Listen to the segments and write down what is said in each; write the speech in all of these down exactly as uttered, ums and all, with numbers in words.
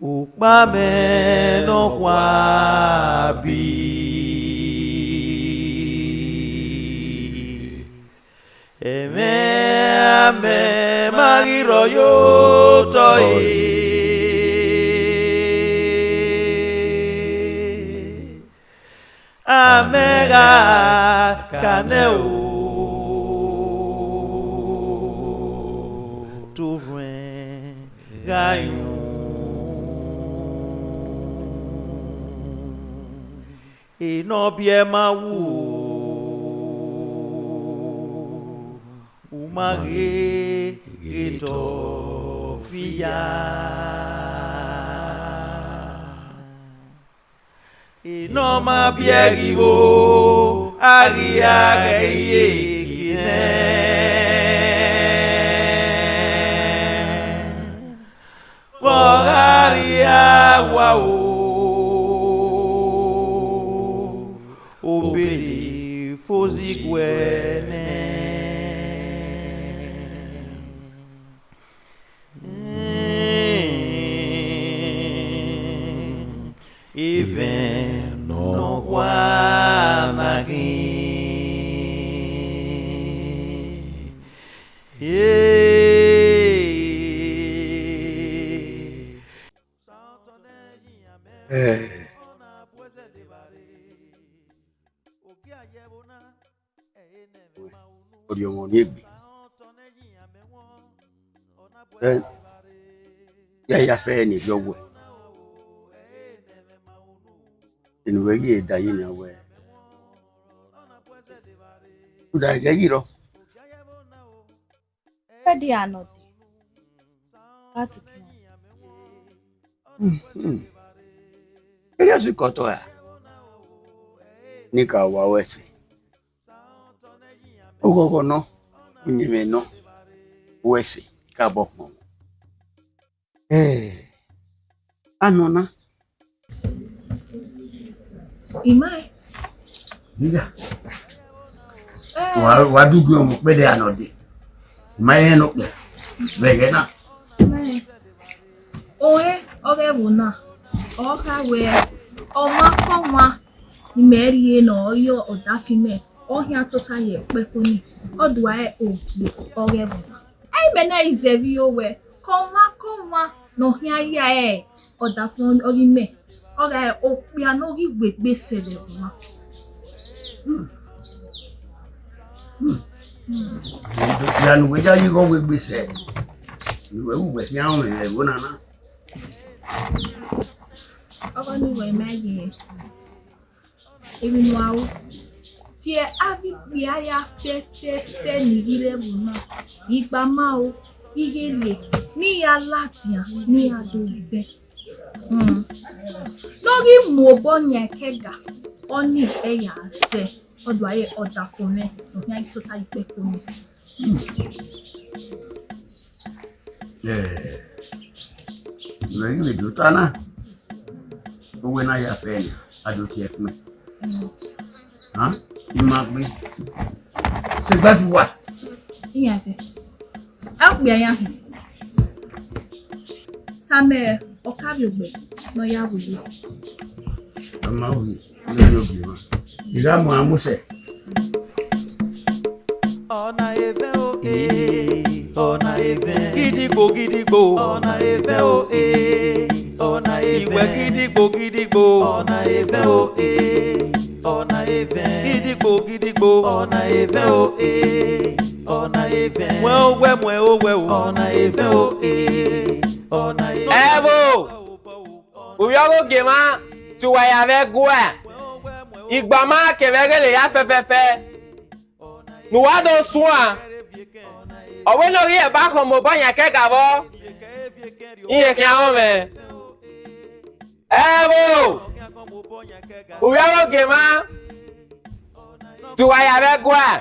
Ukpamẹ nọkhua bi, ẹmwẹ amẹ ma ghi rrọọ ye otọ ẹre. Amẹ gha ka nẹ o, te orhuẹn gha yun. Enọ biẹ ma wu, u ma ghe ghe tọ fi ya. Enọ ma biẹ ghi vbo, a ghi a ghẹ ye gie nẹ. Vbe ọ gha rhia wa o, obele fo ziguẹ nẹ. Evẹn nọkhua na ghin. Ee. Ọrriọmwẹ ọnii egbe. Ẹ, ya ya fẹ ne erriọ wẹ. Enu wẹ ghi da yi nian wẹ. Uda ẹghẹ ghi rrọọ. Ẹdẹ a nọ dee, gha tukian. Erriọ sikẹ otọ ra? Ne I ka wa ru ẹse. Oghọghọ nọ, uyinmwẹ nọ, ru ẹse, I ka bọ kpọnmwẹ. Ẹ, anọ na. I ma rẹn. Iya. Ẹ. Wa, wa du gie ọmọ kpẹdẹ anọ dee. I ma rẹn nọ kpẹ. Vbe ẹghẹ na. I ma rẹn. Ọre ọ ghẹ ẹvbo na, ọ kha wẹẹ, ọmwa kọmwa ne imẹ rhie ne ọ re ọdafẹn imẹ, ọ khian tota ye ẹkpẹko nii, ọ do aro ogie ọ ghẹ ẹvbo na. Ẹ, imẹ na i zẹ vbe iro wẹẹ, kọmwa kọmwa ne ọ khian ya ẹre ọdafẹn ọghe imẹ, ọ gha re okpia ne ọ ghi wegbe sẹ vbe ẹvbo na. Okpia ne uwẹ ya ye igho wegbe sẹ, ne uwẹ ru wẹ khian rẹn vbe ẹvbo na na. Ọghe ne uwẹ ma ye. Emwi ne uwa ru, tie avbe ikpia hia fẹfẹfẹ ni ghi rre ẹvbo na, igbama o, ighele, ne iran ladian, ne iran do vẹn. Hmm. Ne ọ ghi mu obọ yan ẹkẹga, ọnii ẹ ya zẹ, ọ do aro ọdafẹn mwẹ, ne ọ khian ghi tota ye ẹkpẹko nii. Ẹ, imẹ ghi vbe do ta na, uwẹ na ya fẹ nẹ, a do tie ẹkun. Hàn, I ma gbe. Sẹ gba fi wa. Iran fẹ. A kpia iran hin. Tama ọkavbiogbe ne ọ ya wu ye. A ma wu ye, ne ọ ya wu ye ma. I gha mu aro mu sẹ. Ọna evẹn o, eh, ọna evẹn. Gidigbo, gidigbo. Ọna evẹn o, eh, ọna evẹn. Iwẹ gidigbo, gidigbo. Ọna evẹn o, eh, ọna evẹn. Gidigbo, gidigbo. Ọna evẹn o, eh, ọna evẹn. Muẹn owẹ, muẹn owẹ o. Ọna evẹn o, eh, ọna evẹn. Ẹvbo, ovbi ọghe ogiemwa, te uwa ya vbe ẹguae. Igbama kevbe ẹghele hia fẹfẹfẹ. Ne uwa do suan, ọ wẹ ne ọ ghi ẹba khọn mobọ yan ẹkẹga vbọ, irẹn khian rọnmwẹ. Ẹvbo, uvbi ọghe ogiemwa, te uwa ya vbe ẹguae.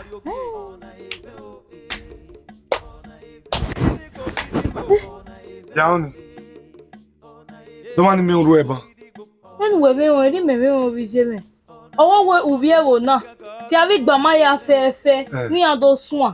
Ya ọnii, de ọmwa ne imẹ ru ẹban. Vbene uwẹ vbe rẹn, erha imẹ vbe rẹn ovbi iye mwẹ. Ọ wẹ wẹ uvbi ẹvbo na, te avbe igbama ya fẹfẹ, eh, ne iran do suan,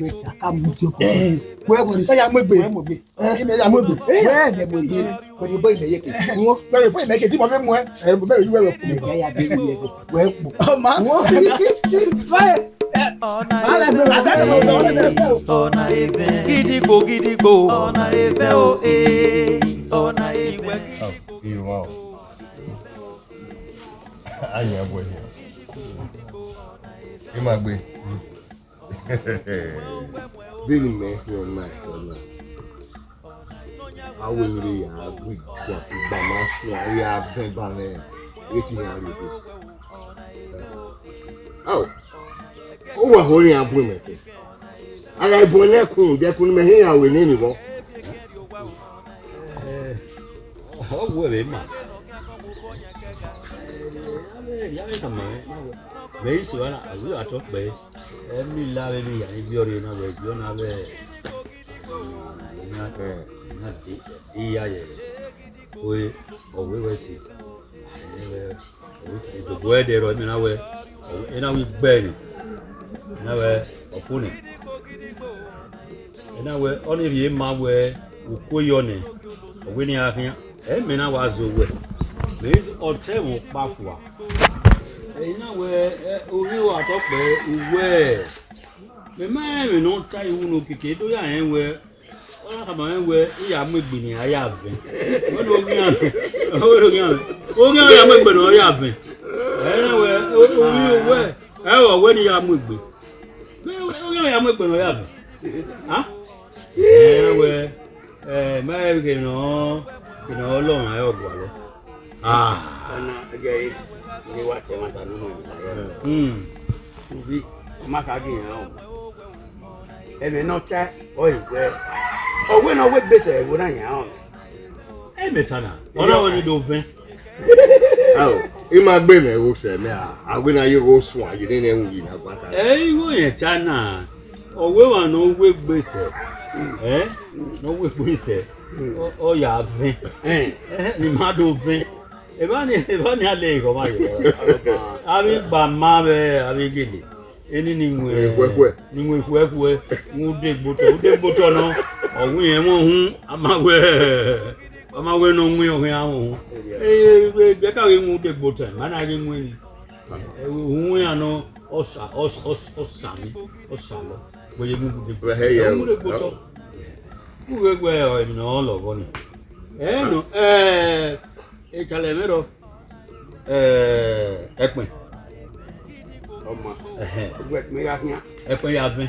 Wẹ ta ka mu ti ọkọ. Wẹ wọ ni. Ya mu egbe. Wẹ mu egbe. Ẹ, ẹ ya mu egbe. Wẹ ne mu egbe. Wẹ ni boy mẹ ye ke. Wẹ boy mẹ ye ke, ti mo fe mu ẹ. Ẹ, mo be yu wẹ wẹ ku. Ẹ ya be ye. Wẹ ku. Ọma. Wẹ. Gidigbo, gidigbo, ọna evẹ o, eh, ọna evẹ. Iye wa o. A yan bu ẹre. I ma gbe. Vbene imẹ khian na sẹ na, a wẹ ne ya gbe igba ma suẹn, a ya vẹn ba mwẹ, e te iran rrie obọ. Ao, ọ wa ho iran bu mwẹ ke. A gha bu ẹnẹkun, de ẹkun ne imẹ hẹ iran wẹ nene vbọ. Ọ wu ẹvbo ima. Mẹ i so na, a ru atọ kpẹẹ. Ẹ mi la vbe ne iran ni viọ rre na, wẹ viọ na vbe na de iya ye. Oe, ọ wẹ wẹ si. Dobo ẹdẹ rọ, ena wẹ, ena wẹ igbẹre, ena wẹ ọfuni, ena wẹ ọni rhie ma wẹ, uku yọ nẹ, Wẹ ne a khian, ẹ mẹ na wa zẹ owẹ, mẹ ọtẹn mwẹ ọkpa fua. Ẹ i na wẹ, ẹ, ovbi uwa tọ kpẹ uwẹ. Mẹ ma rẹn ẹmwẹ ne ọ ta iwu ne okiekie do ya rẹn wẹ, ọ na khama rẹn wẹ, I ya mu egbe ne a ya vẹn. Wẹ ne oghian, wẹ ne oghian, oghian ya mu egbe ne ọ ya vẹn. Ẹ na wẹ, ovbi uwẹ, ẹ, ọ wẹ ne I ya mu egbe. Mẹ, oghian ya mu egbe ne ọ ya vẹn. A? Ẹ na wẹ, ẹ, ma rẹn vbe ne ọ, ne ọ lọ ọmwa ẹre ọ gualọ. Ah. Ọna, ẹgẹ ẹre, ne wa tẹ ẹmwata ne ọ nọ. Hmm. Ubi, ọ ma kha ghi rẹn ọmwa. Ẹmwẹ ne ọ ta, ọ i wẹ, ọ wẹ ne ọ wegbe sẹ ẹvbo na yan ọmwa. Ẹ mẹ ta na, ọ na wẹ ne do vẹn. Ao, I ma gbe mwẹ igho sẹ mẹ, a, a wẹ ne a ye igho suan, ye nene ẹhunmwu yi ne a gba ta. Ẹ, igho yẹn ta na, ọ wẹ emwa ne ọ wegbe sẹ, ẹ, ne ọ wegbe sẹ, ọ, ọ ya vẹn. Ẹ, ne ima do vẹn. Evba ni, evba ni a lẹ ekhọmwa ye. Avbe igba ma vbe avbe gele. Eni ni mu Ekhuẹkhuẹ. Ni mu ekhuẹkhuẹ, mu udegbotọ, udegbotọ nọ, ọ wu irẹn mwẹ uhunmwu, a ma wẹ, a ma wẹ ne ọ mu irẹn ọghe iran uhunmwu. Ẹ, ẹ, ẹ, ẹ ka ghi mu udegbotọ, ma na ghi mu eni. Ẹ, uhunmwu iran nọ, ọ sa, ọ sa, ọ sa, ọ sa mi, ọ sa lọ. Wẹ ye mu udegbotọ. Wẹ hẹ ye Ẹ, mu udegbotọ. Uwẹ wẹ ọ, emwi ne ọ lọghọ ni. Ẹ nọ, ẹ, Etalẹ mwẹ rọ, ẹ, ẹkpẹn. Ọma. Ẹhẹn. Ugbẹkpẹn gha khian. Ẹkpẹn ya vẹn.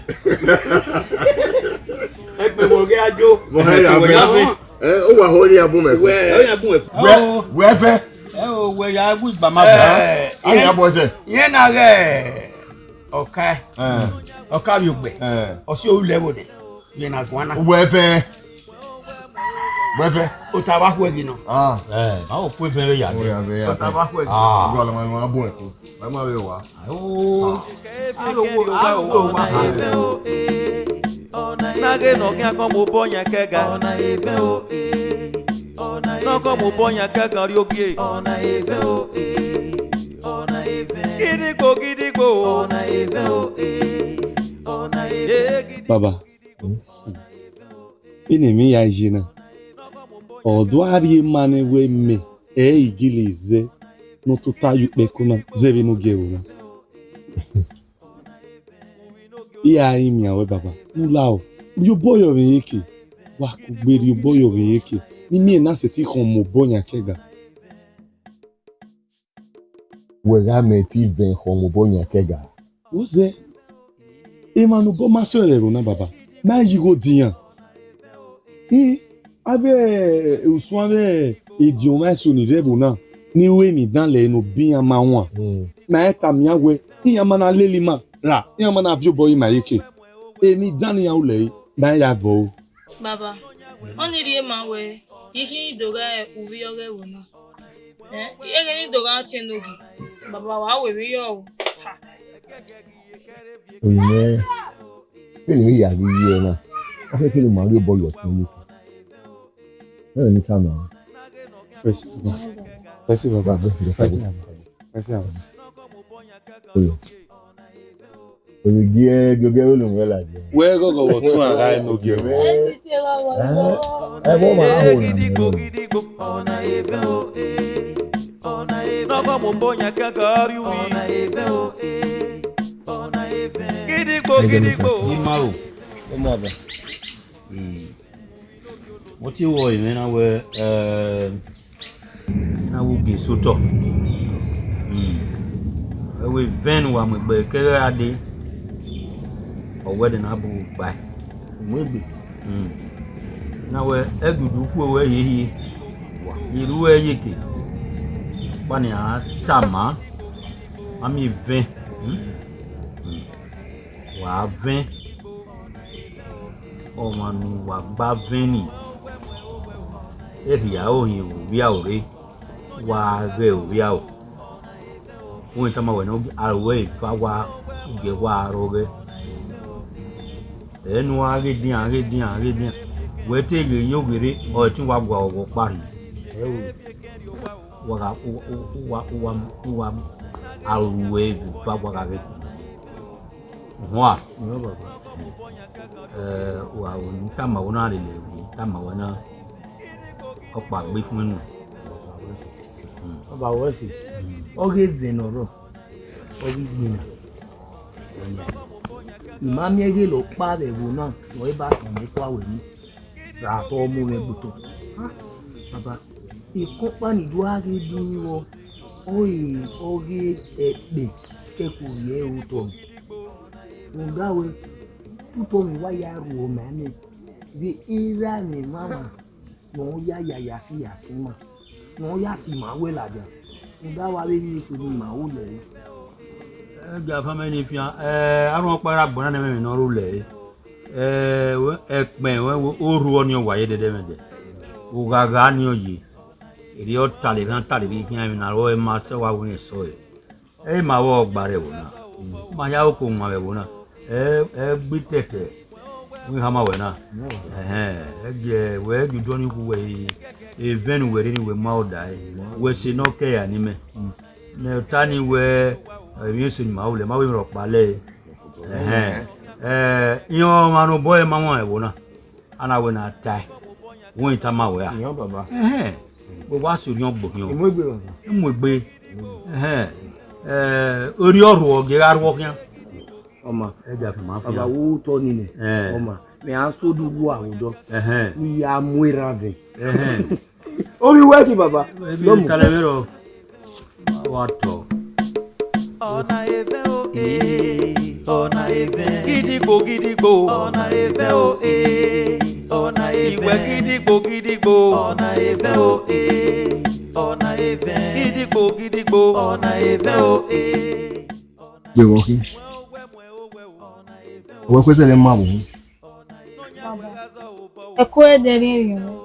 Ẹkpẹn vbe ọ ghi a jo. Vbe ọ ghi a Ẹkpẹn vbe ọ ya vẹn. Ẹ, ọ wa ho ne a bun mẹ ẹkpẹn. Wẹ. Ẹ, ọ ya bun ẹkpẹn. Wẹ, wẹ vẹn. Ẹ o, wẹ ya gu igba ma vẹn. Ẹ, a ya bọ sẹ. Yẹn na ghẹ ọka. Ẹ. Ọka vbe ogbẹ. Ẹ. Ọ si oru lẹ vbo nẹ. Vbe na guan na. Wẹ vẹn. Wẹ vẹn. Ota vbe akhuẹ ghi nọ. Ah. Ẹ, ma o ku evẹn vbe ya Wẹ dẹ. ya vẹn ya Ota vẹn. vbe akhuẹ ghi nọ. Ah. Ọgua lọ ma ma bun ẹkpo. Wẹ ma vbe wa. Oh. Aro wo, aro wo wa. Na ghe ne ọ khian kọ mu obọ yan kẹga. Ne ọ kọ mu obọ yan kẹga rrie ogie. Gidigbo, gidigbo. Baba, ene emwi ya ye na, ọ do a rhie ma nẹ wẹ mẹ ẹ i gele zẹ ne ọ tota ye ukpẹ ẹko na zẹ vbene u gie ẹvbo na. I ra rinmwian ruẹ baba, ne u lahọ, rhie obọ yọ vbe iyeke, wa kugbe rhie obọ yọ vbe iyeke, ne imiẹn na sẹtin khọn mu obọ yan kẹga. Wẹ gha mẹ te ivẹn khọn mu obọ yan kẹga. Wo zẹ, emwa ne obọ ma sẹ rẹ ẹvbo na baba, ma ye igho de iran. I, avbe usun avbe ediọn mwa eso ni rre ẹvbo na, ni ru emwi dan lẹ ne obọ iran ma wan. Mm. Ma rẹn tama iran wẹ, iran ma na lele ima ra, iran ma na viọ obọ ye ima iyeke. Emwi dan ne iran ru lẹ ẹre, ma rẹn ya vọ o. Baba, ọnii rhie ma wẹ, I khin do gha uvbi ọghe ẹvbo na. Ẹ, ẹghẹ ne I do gha tie enogie, baba, wa wẹ vbe yọ o. Ha. Oyin mwẹ, kene I ya ghi ye na, ọ khin kene u ma rhie obọ yọ ọtẹn iyeke. Ẹmwẹ ne I tama. Praise God. Praise God. Praise God. Praise God. Oyin. Oyin gie, gie, gie, unu mwẹ ladian. Wẹ ghọghọ vbe otu a gha enogie. Ẹ, ẹ, vbọ ma ho na. Gidigbo, gidigbo. Nọghọ mu obọ yan kẹga rrie uwi. Gidigbo, gidigbo. Ima o. Ima o. Mm. Mo te wọ ẹmwẹ na wẹ, eh, na wẹ ugie sotọ. Mm. Ẹ wẹ evẹn ne uwa mu egbe kẹghẹ ra dee, ọ wẹ ẹdẹ ne a bu ru kpae. Mu egbe. Mm. Na wẹ ẹgudu ukhu ruẹ hiehie, ye ru ẹ iyeke, ọkpa ne a tama, a miẹn evẹn. Mm. Mm. Wa vẹn, ọmwa ne uwa gba vẹn ni, ehia ohin vbe ovbiaro rre, wa ghẹ ovbiaro. Wẹ tama wẹ ne aro ruẹ eva wa gie wa rrọọ ghẹ. Ẹ ne uwa ghe dian, ghe dian, ghe dian. Wẹ te ghe ye ogherre, ọ i tin wa gua ọghọ ọkpa rhie. Wa gha, uwa, uwa, uwa, uwa, aro ruẹ eva wa gha ghẹ. Hua. Ẹ, wa, u tama wẹ na lele, u tama wẹ na. Ọkpa gbe ikun enu. Ọba wẹ ẹse, ọ ghe vẹ ne ọ rrọọ, ọ ghi gbinna. I ma miẹn ghe lọ kpa vbe ẹvbo na, ọ i ba tọn mwẹ kua wẹ ni, ra tọ mu mwẹ gbe otọ. Ah, baba, ekọnkpa ni do gha ghe din vbọ, ọ re ọghe ẹkpẹ kẹkẹ rhie otọ mwẹ. Rhunmwuda wẹẹ, otọ mwẹ wa ya rhuọ ma nẹ, vbe erha mwẹ mwa mwa. Ne ọ ya yaya si ya si ima, ne ọ ya si ima wẹ ladian, rhunmwuda wa vbe miẹn eso ne ima ru lẹre. Ẹ gia family ni fian, ẹ, arhuọnkpa ra gbọna ne ẹmwẹ ne ọ ru lẹre. Ẹ, wẹ, ẹkpẹn wẹ, wẹ, orhu ọnii ọ wa ye dẹdẹmwẹdẹ. Oghagha nii ọ ye. Erriọ ọ tale erhan tale vbe ikhian emwi ne a ru ẹre ma sẹ wa wẹ irẹn sẹ ọre. Ẹ i ma vbe ọgba rre ẹvbo na. Ma ya oko wan vbe ẹvbo na. Ẹ, ẹ gbe itẹtẹ. Wẹ hama wẹ na. Ẹhẹn, ẹ gie, wẹ gie udu ọnii khu wẹ i, evẹn ne uwẹ rhirhi wẹ ma ọdae. Wẹ sẹ ne ọ kẹ ya ne imẹ. Ne ọ ta ni wẹ, emwi ese ne ima ru lẹ, ma wẹ emwi rhọkpa lẹ. Ẹhẹn. Ẹ, iran ọmwa ne obọ ẹre ma wan ẹvbo na. A na wẹ ne a tae, wẹ i tama wẹ a. Iyan baba. Ẹhẹn. Wẹ wa sẹ orhiọn gbe orhiọn. Imuegbe baba. Imuegbe. Ẹhẹn. Ẹ, orhiọn rhuọ, ọ gie gha rhuọ khian. Ọma. Ẹ gia fi ma baba fian. Wo otọ ni nẹ. Ẹ. Ọma. Mẹ a so du ru aro dọ. Ẹhẹn. Ni ya mu erha vẹ. Ẹhẹn. Ovbi wẹ ki baba. Ebi talẹ vberọ. Wa tọ. Ọna evẹn o, eh, ọna evẹn. Gidigbo, gidigbo, ọna evẹn o, eh, ọna evẹn. Iwẹ gidigbo, gidigbo, ọna evẹn o, eh, ọna evẹn. Gidigbo, gidigbo, ọna evẹn o, eh. Ye vbọ khin? Ọwẹ kuẹsẹ ne ma vbo. Baba, ẹko ẹdẹ rhiẹnrhiẹn mwẹ,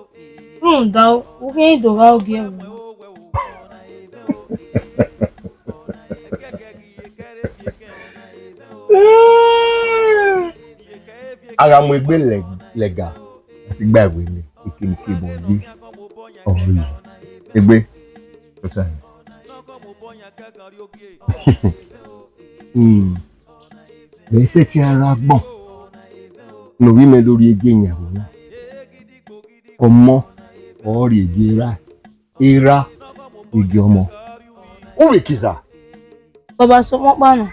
rhunmwuda u khian i do gha ogie ẹvbo na. A gha mu egbe lẹ-, lẹga, a si gba ẹvbo ene, ekenike bọ yi, ọ rri egbe. Hmm. Mẹ i sẹtin ra agbọn ne ovbi mẹ do rhie gie yan ẹvbo na. Ọmọ ọ rhie gie erha, erha rhie gie ọmọ. U vbe kiza? Baba, sokpan ọkpa nọ,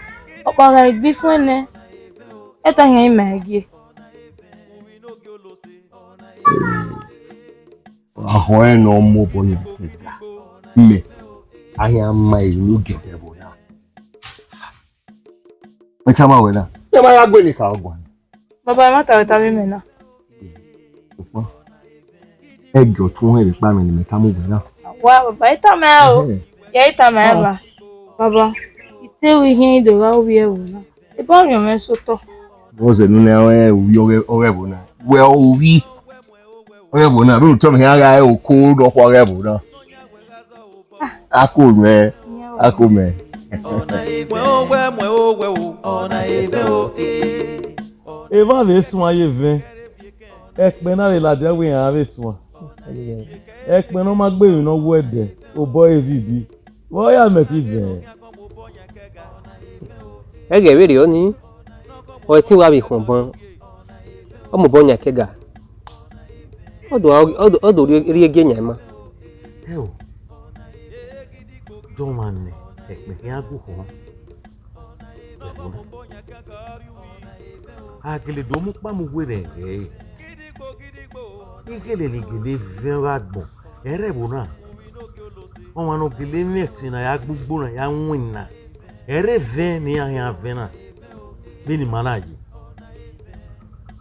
ọkpa gha gbe ifuẹn nẹ, ẹta khian i ma ẹgie. Ahọ ẹre ne ọ mu obọ yan ẹga, mẹ, a khian ma emwi ne ogiẹdẹ ẹvbo na. Mẹ tama wẹ na, mẹ ma ya gbe ne ka ọguan. Baba, ẹmwata ọre tama imẹ na. Sokpan, ẹgie ọtuẹn vbe ekpa mwẹ ne imẹ tama uwẹ na. Wa, baba, i tama ẹre o. Ẹhẹn. Ya i tama ẹre ba. Baba, I te ru ikhiẹn i do gha ovbi ẹvbo na. Ebe ọrriọn mwẹ sẹ otọ. Vbọzẹ ne u na rẹn ovbi ọghe, ọghe ẹvbo na? Wẹ ovbi ọghe ẹvbo na, vbene utọ mwẹ khian gha re oko nọkhua ọghe ẹvbo na. A ko mwẹ, a ko mwẹ. Evba vbe suan ye vẹn, ẹkpẹn na vbe ladian wẹ iran vbe suan. Ẹkpẹn ne ọ ma gbe emwi ne ọ wu ẹdẹ, obọ ẹre vibi. Vbe ọ ya mẹ te vẹn? Ẹghẹ vberriọ nii, ọ i tin wa vbe khọnbọn, ọ mobọ yan ẹkẹga, ọ do, ọ do, ọ do rhie, rhie gie yan ima. Ẹo, de ọmwa ne ẹkpẹn khian gu khọn. A gele do mu ukpa mu uwu erhẹn ẹre. I gele ni gele vẹn gha agbọn, ẹrẹ ẹvbo na. Ọmwa ne ọ gele mwẹ ẹtin ne a ya gbe ugbo ne a ya winna, ẹrẹ vẹn ne iran khian vẹn na, vbene ima na ye.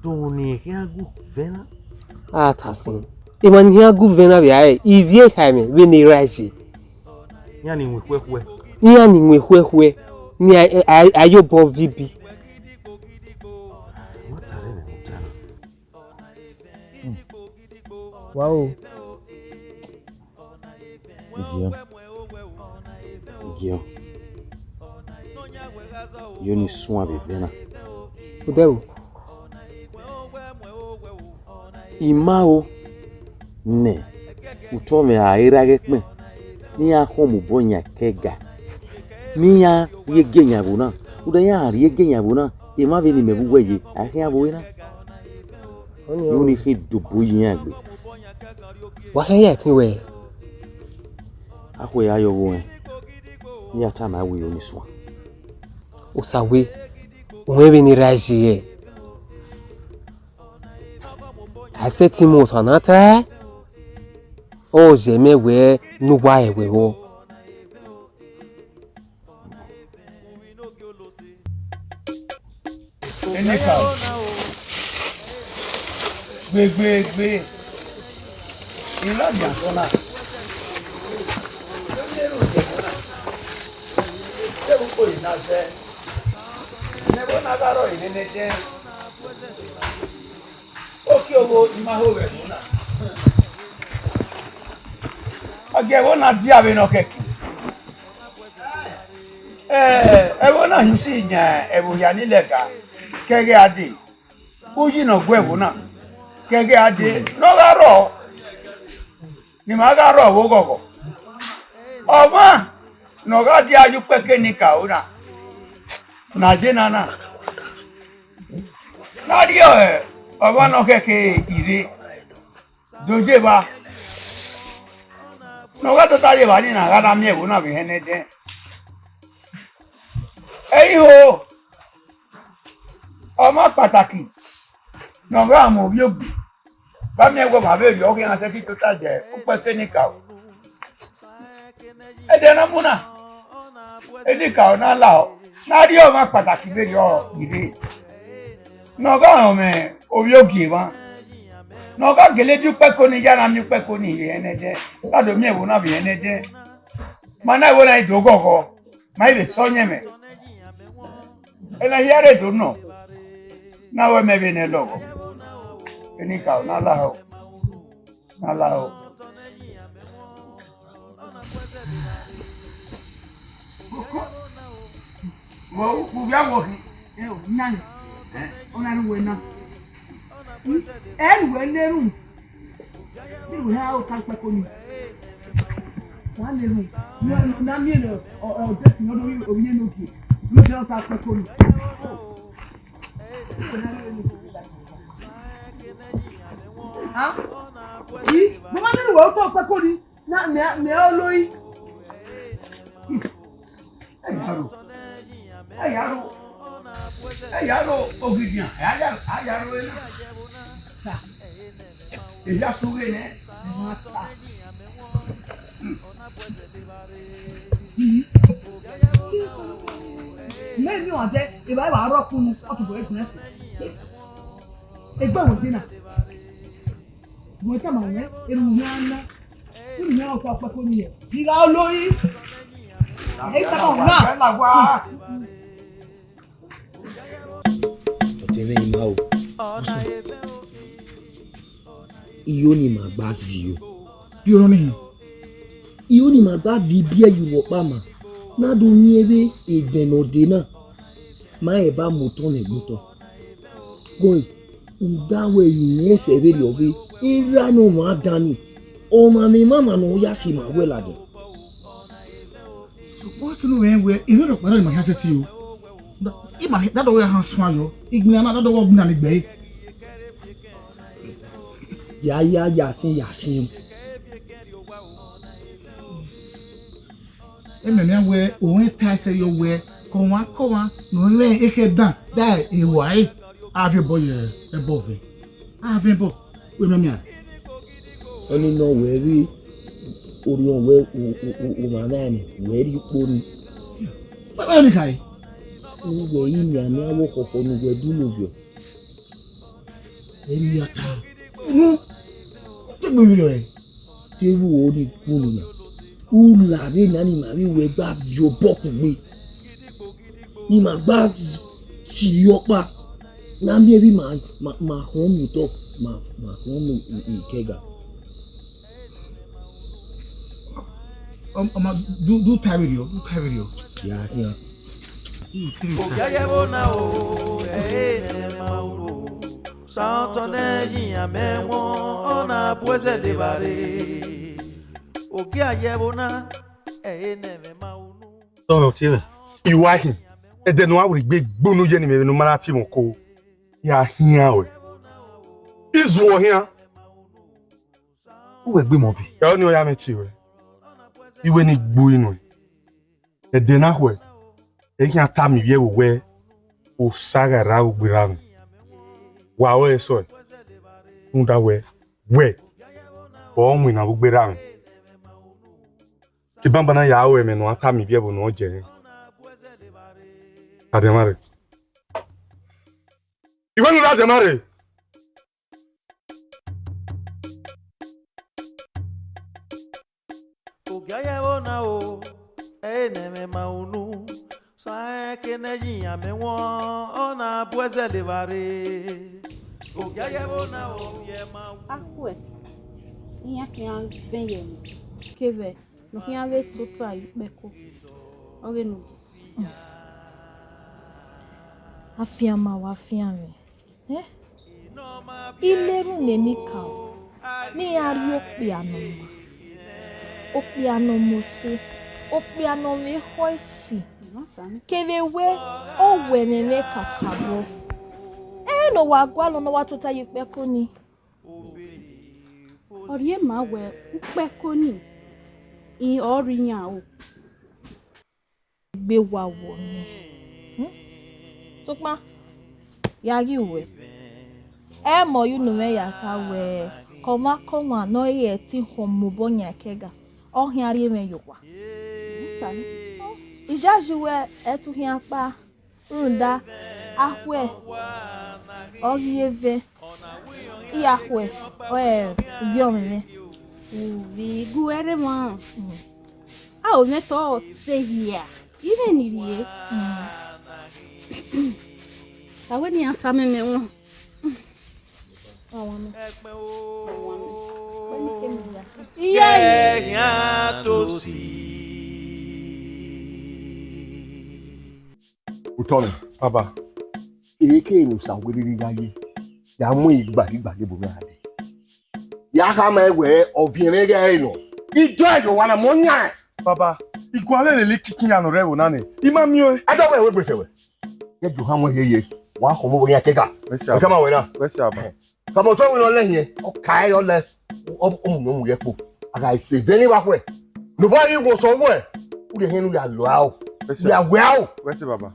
Dọmwẹ ne irẹn khian gu vẹn na. A ta sin, emwa ni khian gu vẹn na vbe a rẹ ivbi eha mwẹ vbene erha ẹse. Iran ni winna khuẹkhuẹ. Iran ni winna khuẹkhuẹ, ni a, a, a ye obọ vibi. Wa o. Igiẹn. Igiẹn. Yo ni suan vbe vẹn na. Odẹ o. I ma ro ne utọ mwẹ a i ra ghe ẹkpẹn, ne iran khọn mu obọ yan ẹkẹga, ne iran rhie gie yan ẹvbo na. Rhunmwuda iran rhie gie yan ẹvbo na, emwa vbene imẹ vbe uwẹ ye, a i khian vbe ore na. Ọni Unu khin dobo yi iran egbe. Wa hẹn ya ẹtin wẹ. A khue ya ye ọvbo ẹn, ne I ya tama ẹe wẹ I ho ni suan. Osawe, u rẹn vbene I ra ye hẹ. A i sẹtin mu osa na tae, ọ zẹ mẹ wẹ ne uwa rẹn wẹ vbọ. Enikaro. Gbegbegbe. I ladian sẹ ọna. Deghẹ ukpo na zẹ, ne ẹvbo na gha rrọọ nene ẹdẹn. Okiogho, I ma ho vbe ẹvbo na. Ọ gie ẹvbo na dia vbene ọ kẹki. Ẹ, ẹvbo na hin usi yan ẹvbo hia ni lẹga, ke ẹghẹ a dee. Uyi ne ọ gu ẹvbo na, ke ẹghẹ a dee, ne ọ gha rrọọ, ne ima gha rrọọ vbe oghọghọ. Ọmwa ne ọ gha dia ye ukpẹkẹ Enikaro na, ne a ye na na, ne a rhie ọmwa ne ọ khẹke ire do ye evba, ne ọ gha tota ye evba ni na gha na miẹn ẹvbo na vbe hẹn nẹ ẹdẹn. Ẹ i ho, ọmwa kpataki ne ọ gha mu ovbi ogi, vbe a miẹn wẹ ọmwa vberriọ ọ khian sẹtin tota ye ukpẹkẹ Enikaro. Ẹdẹ ne ọ mu na, Enikaro na lahọ, ne a rhie ọmwa kpataki vberriọ ire, ne ọ gha rọnmwẹ ovbi ogi emwa, ne ọ gha gele di ukpẹko ni ya na miẹn ukpẹko ni vbe hẹn nẹ ẹdẹn, na do miẹn ẹvbo na vbe hẹn nẹ ẹdẹn. Ma na ẹvbo na i do ghọghọ, ma i vbe sẹ ọyẹnmwẹ. Ẹna hia rre do nọ, na wẹ mẹ vbe nẹ lọghọ. Enikaro na lahọ, na lahọ. Koko, wẹ u via wọ khin? Ẹ o, nani. Ọna ne uwẹ na. Ẹ ne uwẹ na erhunmwu. Vbene uwẹ na ota ukpẹko nii. Wa na erhunmwu. Ne a miẹn ne ọ, ọ, Destiny, ọ do ovbi enogie. Ne uwẹ na ota ukpẹko nii. Ha? I, mo ma miẹn ne uwẹ ota ukpẹko nii. Na, mẹ, mẹ olori. Ẹ ya ro. Ẹ ya ro. Ẹ ya ro ogidian. Ẹ ya, a ya ro ena. Sa. Ẹ ya sughe nẹ. Ẹ ma sa. Mẹ ni ọdẹ, eva eva rọ kunu, ọ tobọ ẹgbẹ ẹsẹ. Egbe wo dina. Wẹ tama wẹ, erhunmwu hia na. Erhunmwu hia ọkpa ọkpa ko ni yẹ. Ghi gha olori. Ẹ i tama wẹ na. Ọtẹn mwẹ ima o. Iyo ni ma gba zio. Dio nọ nii. Iyo ni ma gba viọ ibiẹ ye uwu ọkpa ma, na do miẹn vbe evẹn ne ọ dee na, ma rẹn ba mu otọ mwẹ gbe otọ. Gọe, rhunmwuda wẹ irẹn sẹ vberriọ ọvbe, erha ne ọmwa dan nii, ọmwa ne emwamwa ne ọ ya si ma wẹ ladian. Sokpan kene u rẹn wẹ, emwi rhọkpa na ni ma khian sẹtin o. Ima da dọghe a han suan yọ, igbinna na da dọghe ọgbinna ni gbe ẹre. Ya ya yasin yasin. Emẹmẹ wẹ owẹn ta ẹsẹ yọ wẹ kọmwa kọmwa ne ọ mwẹ ekhẹ dan da ewa ẹre, a viọ obọ ye ẹbọ vẹ. A vẹ ẹbọ, wẹ mẹ miẹn. Ọnii nọ wẹ vbe orhiọn wẹ u, u, u, u ma na ẹmwẹ, wẹ rhie ukpo nii. Wẹ, wẹ ni khare. Uwẹ i miẹn amẹ avbe ọkhọkhọ ne uwẹ du lovbiọ. Ẹ i ya ta. Unu, u te gbe vberriọ rẹ. Te vbe uro ni gun na. U la vbe na ni ma vbe wẹ gba viọ obọ kugbe. Ni ma gba sirri ọkpa, ne a miẹn vbe ima, ma, ma khọn miẹn otọ, ma, ma khọn miẹn i, i, ikẹga. Ọ, ọ ma, du, du ta vberriọ, du ta vberriọ. Ya khian. Ogiayẹvbo na o, ẹ, ẹ, ẹ, ma unu. Santọ nẹ yi amẹ wọn, ọ na bu ẹzẹ levba rre. Ogiayẹvbo na, ẹ, ẹ, ẹ, ẹ, ma unu. Tọrọ tie mwẹ. I wa khin, ẹdẹ ne ọ gha werriegbe gbunu ye ne imẹ vbene u ma na tie mwẹ oko, ya khian ruẹ. Izuọ khian. Uwẹ gbe mọ bi? Ẹ ọnii ọ ya mwẹ tie ruẹ. Iwe ni gbu inuẹn. Ẹdẹ na khuẹ, ẹ i khian tama ivbi ẹvbo wẹẹ, Osa gha rre aro gbe erha mwẹ. Wa ru ẹre sẹ ọe, rhunmwuda wẹẹ, wẹ ọre ọ winna vbe ugbe erha mwẹ. Ke banbanna ya ru ẹmwẹ ne ọ tama ivbi ẹvbo ne ọ jẹ rẹn. Adianmwa rre. Iwẹ ne u da zẹ ma rre. Ogiayẹvbo na o, ẹ i nẹ mwẹ ma unu, sa ẹn ke ne ẹ yi amẹ wọn, ọ na bu ẹzẹ levba rre. Ogiayẹvbo na o, yẹ ma wu. Akhuẹ, iran khian vẹn ye ẹmwẹ. Kevbe ne ọ khian vbe tota ye ukpẹko, ọghe ne u. Afianma wa fian mwẹ. Eh? I na erhunmwu ne emwi ka o, ne iran rhie okpia ne ọ maa, okpia ne ọ mose, okpia ne ọ mwẹ ekhọe esi, kevbe wẹ ọ wẹ ẹmwẹ mwẹ kakabọ. Ẹre ne ọ wa gualọ ne ọ wa tota ye ukpẹko nii. Ọ rhie ma wẹ ukpẹko nii, i ọ rre iran o. Egbe wa wọ nẹ. Hmm? Sokpan, ya ghi wẹ. Ẹ mọ ye unu mwẹ ya ta wẹẹ, kọmwakọmwa ne ọ i re ẹtin khọn mobọ yan ẹkẹga, ọ khian rhie mwẹ ye owa. Iyayi wẹ ẹtin khian kpa, rhunmwuda, akhuẹ, ọ ghi ye vẹ. Iye akhuẹ, ọ rẹ ugie ọmwẹ mwẹ. Uvbi gu ẹre mwa. Mm. A o mwẹ tọ sẹ hia. Ivẹ ni rhie. Mm. Ka wẹ ne iran sa mẹ mẹ wọn. Ọmọ mi. Ọmọ mi. Wẹ ni ke mi ya. Iye. Ẹghan to si. Utọ mwẹ, Baba. Ehe kere ne Osa werriegbe gha ye, ya mu igbagigbagi bu mwẹ gha dee. Ya khama ẹn wẹẹ, ọviẹn mwẹ ghẹ ẹre nọ. Idọ ẹdẹ owa na mọ yan. Baba, igualọ lele ikikin ya ne ọ rre ẹvbo na nẹ, I ma miẹn ọẹn. Ẹdẹ wẹ wegbe sẹ wẹ. Ye Johan mu yeye, wa khọ vbe yan kega. Wẹ sẹ Ẹ ka ma wẹ na. Wẹ sẹ Baba. Kama ọtọ wẹ ne ọ lẹ hiẹn, ọ ka ẹre ọ lẹ, ọ mu mu yẹ kpo. A gha sẹ vbe ne I vbe khuẹ. Ne u vba rhie wo sẹ wẹ, u rhie hiẹn ne u ya lo aro. Wẹ sẹ. U ya wẹ aro. Wẹ sẹ Baba.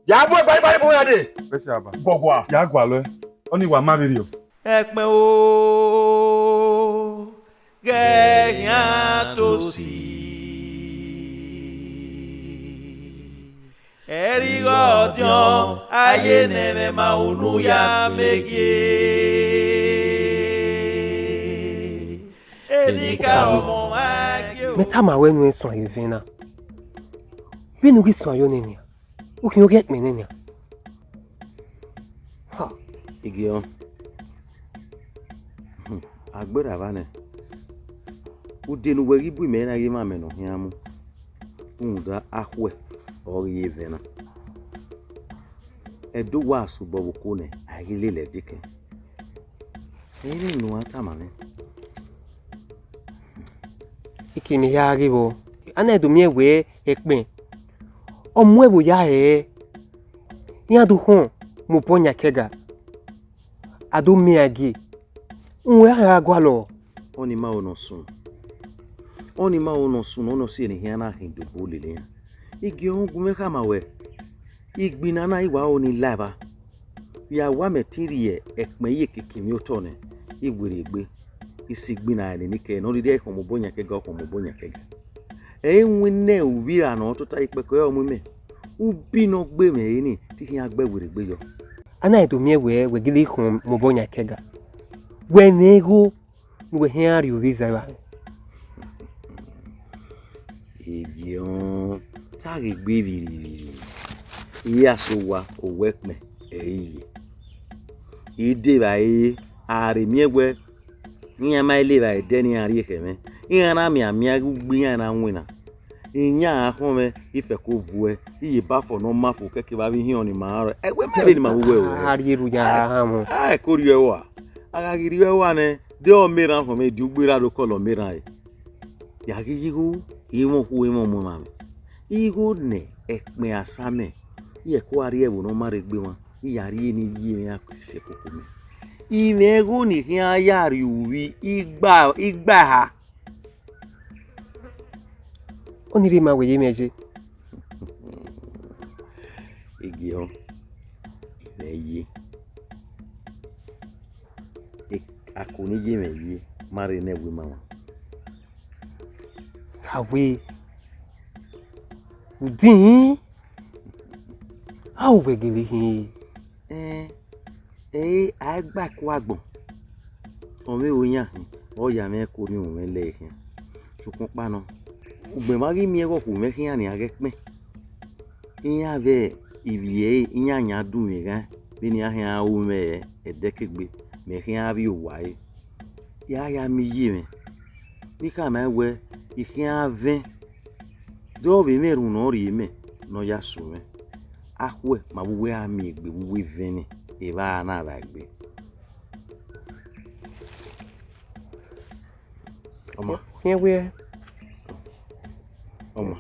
Ya bu ẹgbẹe ibari bu ya dee. Wẹ sẹ Baba. Guọgua. Ya gualọ ẹn. Ọnii wa ma vberriọ. Ẹkpẹn o, ghẹ khian to si. Ẹrighe ọdiọn, a ye ne ẹmwẹ ma unu ya megie. Enika Osa mwẹ, ọmọ ma gie o. Mẹ tama ruẹ nuẹn suẹn ye vbe na. Vbene u ghi suẹn yo nene nian, u khian ghi ẹkpẹn nene nian. Ha, Igiọn. Hmm, a gberra evba nẹ. Ude ne uwẹ ghi bu imẹ na ghi mwamẹ ne ọ khian mu, rhunmwuda akhuẹ ọre ọ ghi ye vẹ na. Ẹdẹ uwa sẹ obọ vbe oko nẹ, a i ghi lele ẹdekẹn. Ẹ i re emwi ne uwa tama nẹ. Ike ne I ya ghe vbọ, a na do miẹn wẹẹ ẹkpẹn, ọ mu ẹvbo ya hẹ, iran do khọn mobọ yan ẹkẹga, a do miẹn iran gie, uwẹ a gha gualọ. Ọnii ma ho ne ọ sunu. Ọnii ma ho ne ọ sunu, ọnii ọ si ne iran na khin dobo lele iran. Igiọn gu mwẹ khama wẹ, igbinna na i wa ho ne I la evba. Ya wa mẹ te I rhie ẹkpẹn ye keke emwi otọ nẹ, I werriegbe, I si igbinna ẹre ne I kẹ ne ọ rhirhi khọn mobọ yan ẹkẹga, ọ khọn mobọ yan ẹkẹga. Ẹ i winna uvbi ra ne ọ tota ye ikpẹkọ ẹre ọ mu imẹ. Ubi ne ọ gbe mwẹ ẹre nii te I khian gbe werriegbe yọ. A na do miẹn wẹ wẹ gele khọn mobọ yan ẹkẹga. Wẹ mwẹ igho ne uwẹ khian rrie ovbi zẹ evbare. Igiọn, ta ghe egbe vbirivbiri. I ya sẹ owa, owẹ ẹkpẹn, ẹ i ye. I de evbare, a rhe miẹn wẹ iran ma i le evbare ẹdẹ ne iran rrie khẹ mwẹ, iran na mianmian ghe ugbo iran na winna. Iran a khọn mwẹ, I fẹko vuẹ, I ye ba fo ne ọ ma fo kẹkẹ vbe avbe ihiọn ni ma rrọọ. Ẹwe mẹ vbene ima vbe uwẹ o. A rhie erhu ya hamọ. A ẹko rhie ẹre ua. A gha ghi rhie ẹre ua nẹ, de ọmọ erhan khọn mwẹ, de ugbo erha do kọlọ ọmọ erhan re. Ya ghi ye igho, emwẹ okhuo, emwẹ ọmọ mwamẹ. Igho ne ẹkpẹn asamẹ, I ẹko a rhie ẹvbo ne ọ ma rre egbe mwa, I ya rhie ne I ye mwẹ iran sẹ koko mẹ. Imẹ igho ni khian ya rrie uvbi igba, igba eha. Ọnii rre ma wẹ ye mwẹ ye. Egiehọn, imẹ ye. E, ako ne I ye mwẹ ye, ma rre ne ẹvbo ima mwa. Sawe, udin, a ru wẹ gele hin? Ẹn, ẹre a i gba ẹko agbọn, ọ mwẹ ero yan hin, ọ ya mwẹ ẹko ne irunmwu mwẹ lẹre khian. Sokpan ọkpa nọ, ugbẹn ma ghi miẹn ẹghẹ ọkhọ mwẹ khian nian ghẹ kpẹn. Iran vbe ivbi ẹre, iran yan dunmwẹ eghan, vbene iran khian ru mwẹ ẹdẹkegbe, mẹ khian vbe owa ẹre. Ya ya miẹn iye mwẹ, ne I khama ẹn wẹẹ, I khian vẹn, de ọ vbe mwẹ erhunmwu ne ọ rhie mẹ ne ọ ya sẹ mwẹ. Akhuẹ ma vbe uwu a miẹn egbe vbe uwu evẹn ni, evba a na vba egbe. Ọma. Khian wẹ. Ọma.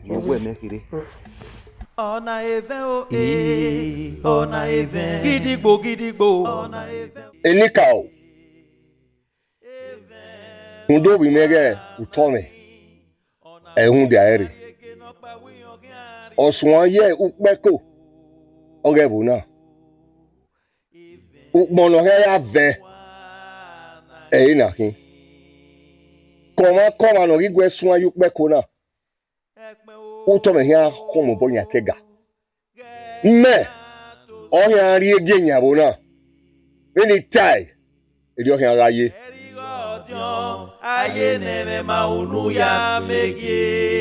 Yọ wẹ mẹ kherhe. Ọna evẹn o, eh, ọna evẹn. Gidigbo, gidigbo. Ọna evẹn. Enikaro, rhunmwuda ovbi mwẹ ghẹ otọ mwẹ, ẹ i rhunmwuda ẹre rre. Ọ suẹn ye ukpẹko ọghe ẹvbo na. Ukpọn ne ọ khian ya vẹ ẹre na khin. Kọmwa kọmwa ne ọ ghi guẹ suẹn ye ukpẹko na, otọ mwẹ khian khọn mẹ obọ yan ẹkẹga. Mẹ, ọ khian rrie gie yan ẹvbo na, vbene I tae, erriọ ọ khian gha ye. Ẹrighe ọdiọn, a ye ne ẹmwẹ ma unu ya megie.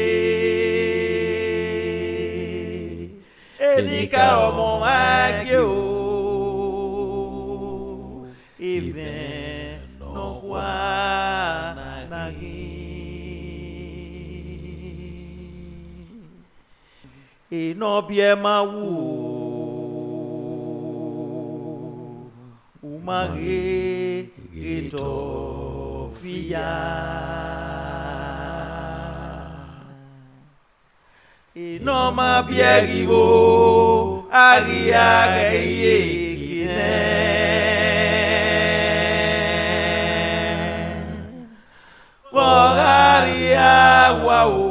Enikaro ọmọ mwa gie o, evẹn nọkhua na ghi. Enọ biẹ ma wu o, u ma ghe ghe tọ fi ya. Enọ ma biẹ ghi vbo, a ghi a ghẹ ye ke nẹ. Vbe ọ gha rhie awa o,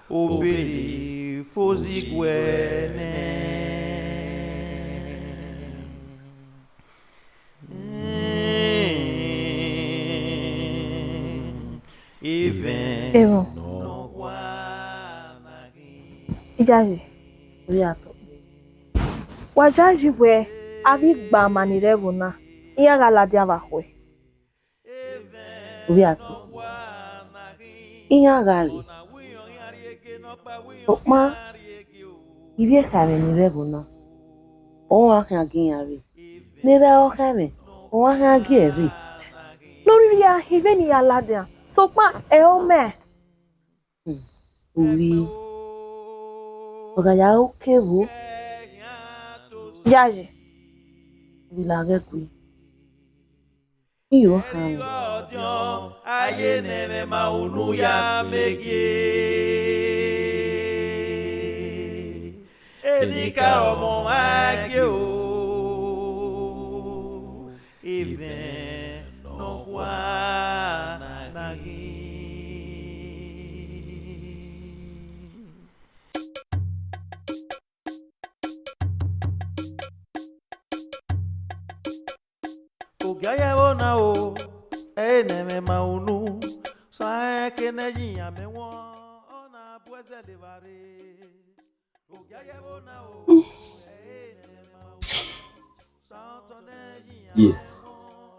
obele fo ziguẹ nẹ. Evẹn. Evẹn. Iyayi, ovbi atọ. Wa yayi wẹẹ avbe igbama ni rre ẹvbo na, iran gha ladian vbe akhuẹ. Ovbi atọ, iran gha rre, sokpan ivbi ekhaẹmwẹ ni rre ẹvbo na, ọre ọ khian gie iran rre. Ne erha ọkhaẹmwẹ, ọ wa khian gie ẹre rre. Ne ọ rhirhi ya hin vbene I ya ladian, sokpan ẹ i re mẹ. Hmm, ovbi, ọ gha ya ru ke vbo? Yayi, ovbi, la ghẹ gui. Iyo, khan. Ọdiọn, a ye ne ẹmwẹ ma unu ya megie. Enikaro ọmọ mwa gie o, evẹn nọkhua na ghi. Ogiayẹvbo na o, ẹ i re ne ẹmwẹ ma unu, sa ẹn ke ne ẹ yi amẹ wọn, ọ na bu ẹzẹ levba rre. Ogiayẹvbo na o, ẹ i re ne ẹmwẹ ma unu, sa otọ ne ẹ yi amẹ wọn,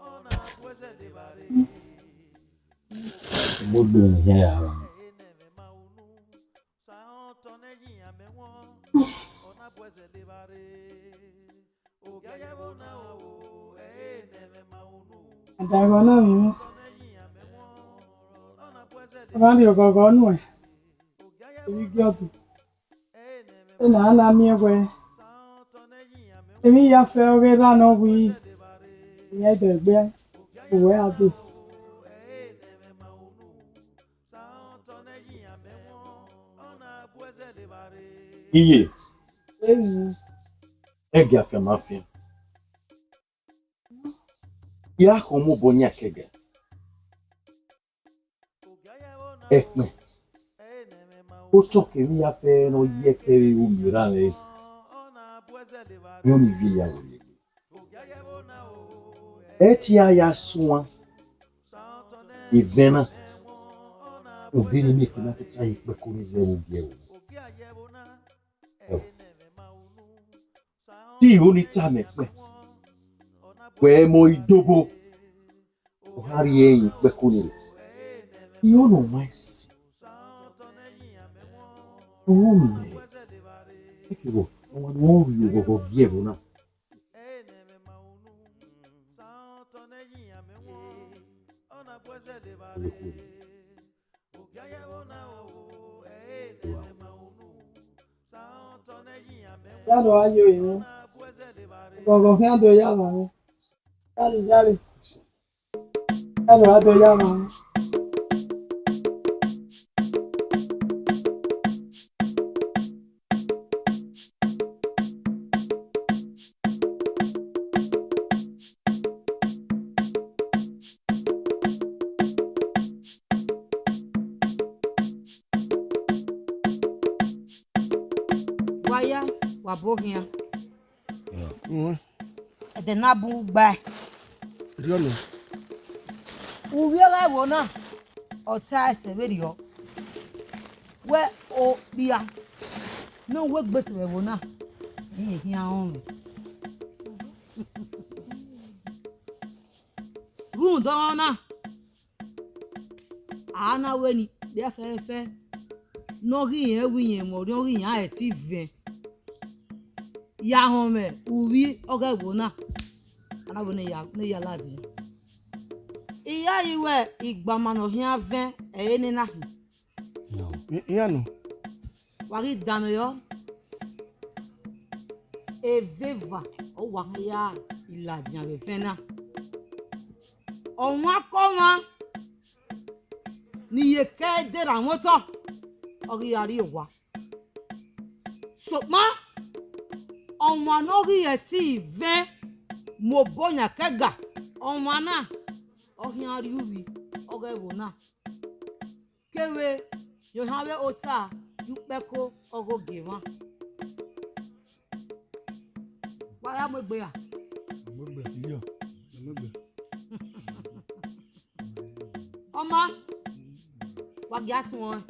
ọ na bu ẹzẹ levba rre. Mo gbẹn hian ya ra. Adagbọn na vbe mwẹ. Ọ na rhie ọghọghọ nuẹn. Emwi igiọdu. Ena a na miẹn wẹẹ, emwi iyafẹ ọghe erha ne ọ wi, iran i do ẹgbẹe, uwẹ a do. Iye. Emwi. Ẹgia fian ma fian. Ya khọ mu obọ yan kẹga. Ẹkpẹn. Otọ kevbe iyafẹ ne ọ ye ẹkẹ vbe ru miẹn erha mwẹ. Rẹn ọnii viẹ ya vbe rhie egbe. Ẹ tie a ya suan evẹn na, rhunmwuda ne imẹ ke na tota ye ikpẹko ni zẹ vbe ogie ẹvbo. Ẹo. Te iro ni tama ẹkpẹn, wẹ mọ idobo, ọ gha rhie ẹrin ikpẹko ni rre. Iro ne ọ ma ẹse. Ọmwa mẹ, ẹkẹvbo, ọmwa ne ọ rhie oghọghọ gie ẹvbo na. Ya do a yo emu. Gọghọ khian do ya vba mwẹ. Yare, yare. Ya do a do ya vba mwẹ. Wa ya, wa bo khian. Ẹdẹ na bun u gbae. Erriọ nọ. Uvbi ọghe ẹvbo na, ọ ta ẹsẹ vberriọ. Wẹ okpia ne uwu egbe sẹ vbe ẹvbo na, ne irẹn khian rọnmwẹ. Rhunmwuda ọmwa na, a na wẹ ne ikpia fẹfẹfẹ ne ọ ghi rẹn ru iyẹn mwẹ, ọrriọ ghi yan ẹtin vẹn. Ya họn mwẹ uvbi ọghe ẹvbo na, a na wẹ ne ya, ne ya ladian. I ya yi wẹ igbama ne ọ khian vẹn ẹre nena hin. Iran nọ. Wa ghi danmwẹ yọ, eveva ọ wa khian ya ladian vbe ẹvẹn na. Ọmwa ke ọmwa ne iyeke de rran mwẹ otọ, ọ ghi ra rrie owa. Sokpan ọmwa ne ọ ghi ẹtin vẹn mu obọ yan kẹga, ọmwa na ọ khian rrie uvbi ọghe ẹvbo na. Kevbe ne ọ khian vbe ota ye ukpẹko ọghe ogie mwa. Wa ya mu egbe ra? Mu egbe, iyọ, mu egbe. Ọ ma, wa gia suẹn ọnrẹn.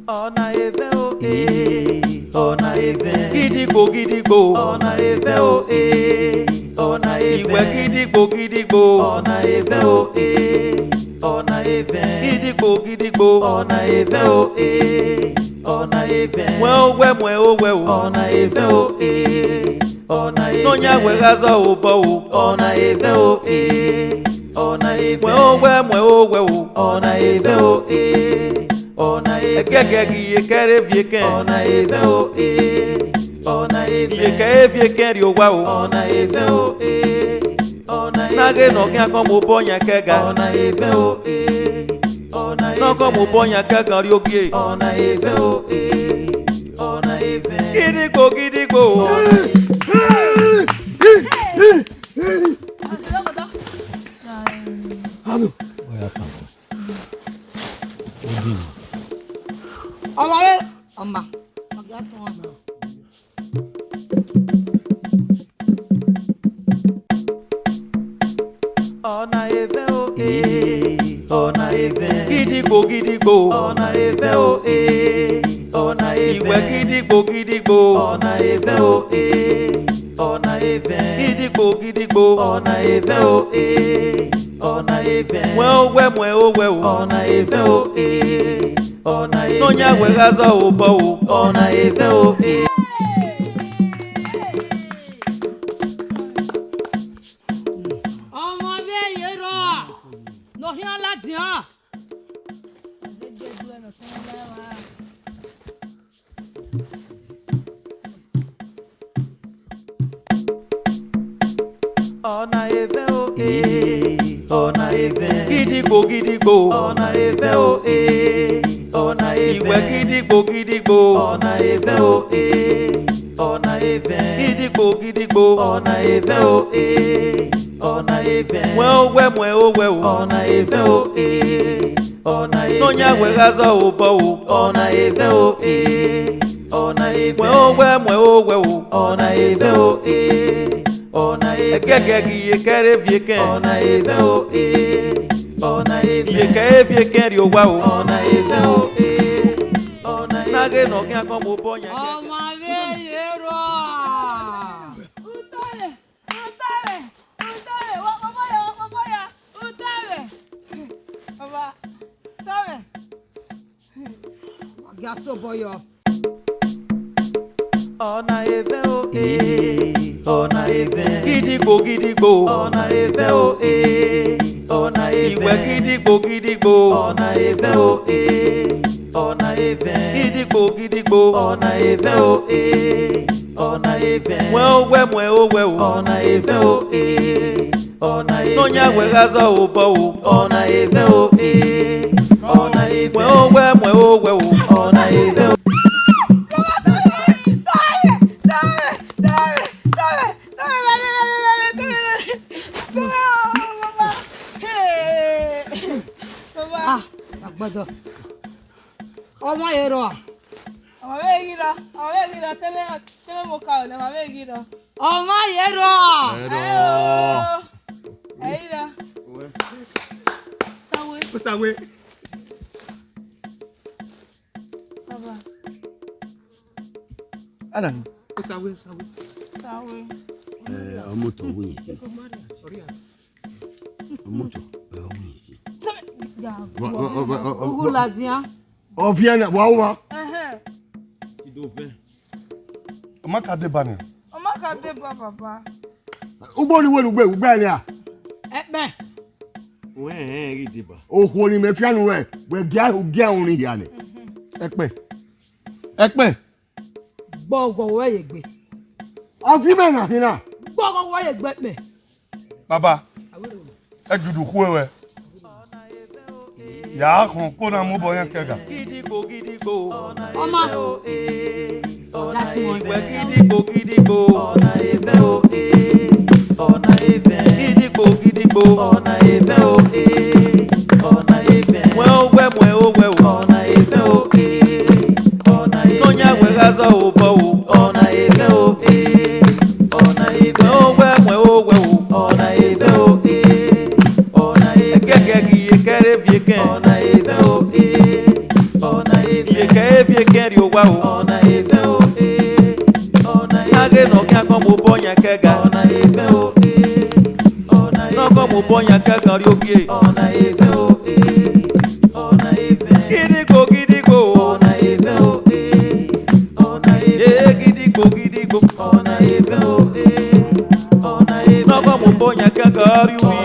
Ọna evẹn o, ee, ọna evẹn. Gidigbo, gidigbo. Ọna evẹn o, ee, ọna evẹn. Iwẹ gidigbo, gidigbo. Ọna evẹn o, ee, ọna evẹn. Gidigbo, gidigbo. Ọna evẹn o, ee, ọna evẹn. Muẹn owẹ, muẹn owẹ o. Ọna evẹn o, ee, ọna evẹn. Nọyan wẹ gha zọ obọ o. Ọna evẹn o, ee, ọna evẹn. Muẹn owẹ, muẹn owẹ o. Ọna evẹn o, ee, ọna evẹn. Ẹgẹgẹ ghi ye kẹre viẹ kẹn. Ọna evẹn o, ee, ọna evẹn. Iye kẹre viẹ kẹn rrie owa o. Ọna evẹn o, ee, ọna evẹn. Na ghe ne ọ khian kọn mu obọ yan kẹga. Ọna evẹn o, ee, ọna evẹn. Ne ọ kọn mu obọ yan kẹga rrie ogie. Ọna evẹn o, ee, ọna evẹn. Gidigbo, gidigbo. Alo. Ọmwa vbe, ọma. Ọna evẹn o, ee, ọna evẹn. Gidigbo, gidigbo. Ọna evẹn o, ee, ọna evẹn. Iwẹ gidigbo, gidigbo. Ọna evẹn o, ee, ọna evẹn. Gidigbo, gidigbo. Ọna evẹn o, ee, ọna evẹn. Muẹn owẹ, muẹn owẹ o. Ọna evẹn o, ee, ọna evẹn. Nọyan wẹ gha zọ obọ o. Ọna evẹn o, ee. Ọmwa vbe ye rrọọ, ne ọ khian ladian. Ọna evẹn o, ee, ọna evẹn. Gidigbo, gidigbo. Ọna evẹn o, ee, ọna evẹn. Iwẹ gidigbo, gidigbo. Ọna evẹn o, ee, Ọna evẹn. Gidigbo, gidigbo. Ọna evẹn o, eh. Ọna evẹn. Muẹn owẹ, muẹn owẹ o. Ọna evẹn o, eh. Ọna evẹn. Nọyan wẹ gha zọ obọ o. Ọna evẹn o, eh. Ọna evẹn. Muẹn owẹ, muẹn owẹ o. Ọna evẹn o, eh. Ọna evẹn. Ẹgẹgẹ ghi ye kẹre eviẹn kẹn. Ọna evẹn o, eh. Ọna evẹn. Iye kẹre eviẹn kẹn rrie owa o. Ọna evẹn o, eh. Ọna evẹn. Na ghe ne ọ khian kọn mu obọ yan. Ọmwa vbe ye rrọọ. Utọrẹ, utọrẹ, utọrẹ, wa kpọbọ ya, wa kpọbọ ya, utọrẹ. Baba, utọrẹ. Wa gia sobọ yọ. Ọna evẹn o, eh, ọna evẹn. Gidigbo, gidigbo. Ọna evẹn o, eh, ọna evẹn. Iwẹ gidigbo, gidigbo. Ọna evẹn o, eh, ọna evẹn. Gidigbo, gidigbo. Ọna evẹn o, eh, ọna evẹn. Muẹn owẹ, muẹn owẹ o. Ọna evẹn o, eh. Ọna evẹn. Nọyan wẹ gha zọ obọ o. Ọna evẹn o, eh. Ọna evẹn. Muẹn owẹ, muẹn owẹ o. Ọna evẹn o. Ah, agbada. Ọmwa ye rrọọ. Ọmwa vbe ghi rrọọ, ọmwa vbe ghi rrọọ, tene, tene mo ka ole, ọmwa vbe ghi rrọọ. Ọmwa ye rrọọ. Ẹ rrọọ. Ẹ i rrọọ. Sawe. Sawe. Baba. Ana. Sawe, sawe. Sawe. Eh, ọmọ otọ wo yẹn. Ọmọ otọ, eh, wo yẹn. Sawe. Ya. Wa, wa, wa, wa, wa, Ugu ladian. Ọviẹn na, wa wa. Ẹhẹn. Ti do vẹn. Ọ ma ka deba nẹ. Ọ ma ka deba, baba. Ugbo ni wẹ ne ugbe, ugbe ni a. Ẹkpẹn. Wẹ ẹnrẹn ghi deba. Okhuo ni mẹ fian nu wẹ, wẹ gia, gia unu hia nẹ. Ẹkpẹn. Ẹkpẹn. Gbọghọ wẹ ye egbe. Ọ fi mẹ na hin na. Gbọghọ wẹ ye egbe ẹkpẹn. Baba, ẹ judu khu ruẹ. Ya khọn kpo na mu obọ yan kẹga. Gidigbo, gidigbo. Ọma. Ọga suẹn. Iwẹ gidigbo, gidigbo. Gidigbo, gidigbo. Muẹn owẹ, muẹn owẹ o. Nọyan wẹ gha zọ obọ o. Muẹn owẹ, muẹn owẹ o. Ẹgẹgẹ ghi ye kẹre eviẹn kẹn. Iye kẹre eviẹn kẹn rrie owa o. Na ghe ne ọ khian kọn mu obọ yan kẹga. Ne ọ kọn mu obọ yan kẹga rrie ogie. Gidigbo, gidigbo. Ee, gidigbo, gidigbo. Ne ọ kọn mu obọ yan kẹga rrie uwi.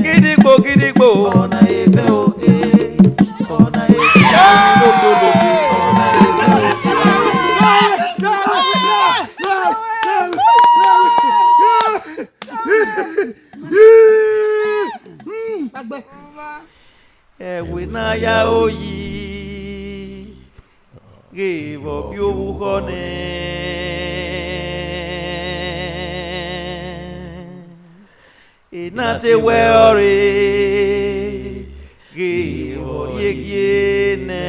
Gidigbo, gidigbo. Ẹwe ne a ya ro yi, ghe vbe ọ biẹ ovbi ukhọ nẹ. Ena te wẹ ọre, ghe vbe ọ rhie gie nẹ.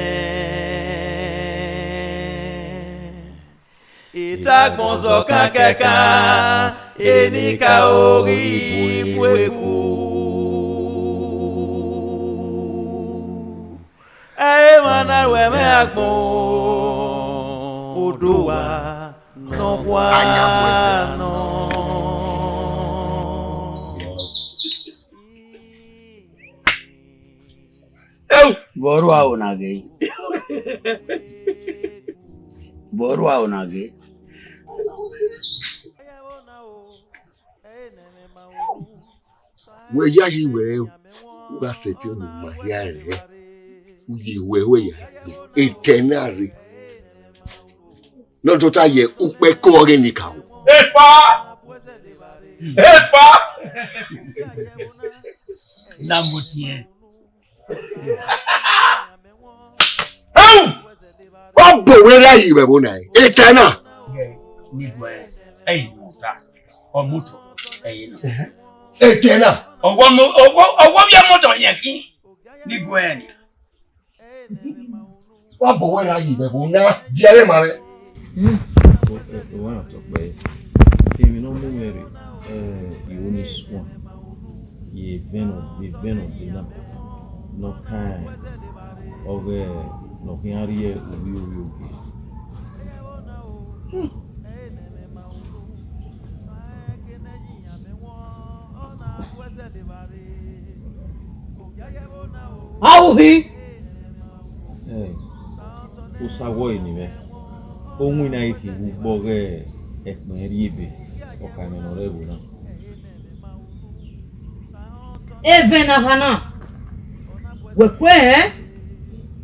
Etagbọn zọ kankẹkan, enikaro ghi bu eku. Ẹ i re emwa na ru ẹmwẹ agbọn, odowa nọkhua nọ. Vbe ọ rua ro na ghe? Vbe ọ rua ro na ghe? Wẹ yayi wẹ, u gha sẹtin unu ma hia rẹ, u ye wẹ wẹ ya, etẹn na rre. Ne ọ tota ye ukpẹ ko ọghe ni ka o. Efa! Efa! Na mo tiẹn. Au! Ọ bọ wẹ ra yi vbe ẹvbo na, etẹn na. Ni guẹ, ẹi mu ta, ọ mu otọ, ẹi na. Etẹn na. Ọwọ mo, ọwọ, ọwọ vbe motọ yẹn khin. Ni guẹ ni. Wa bọ wẹ ra yi vbe ẹvbo na, biẹ ẹre ma rẹ. Wa tọ kpẹ, emwi ne ọ mu mwẹ rre, eh, I ru ni suẹn ye evẹn nọ, evẹn nọ de na, ne ọ kan ọghẹ ne ọ khian rrie ovbi ovbi ogie. Ahuhi. Eh, Osa wọọ ni mwẹ, ọ winna I khin vbe ugbo ọghe ẹkpẹn rhie ebe, ọkhan mwẹ ne ọ rre ẹvbo na. Evẹn na kha na, wẹ kue hẹn,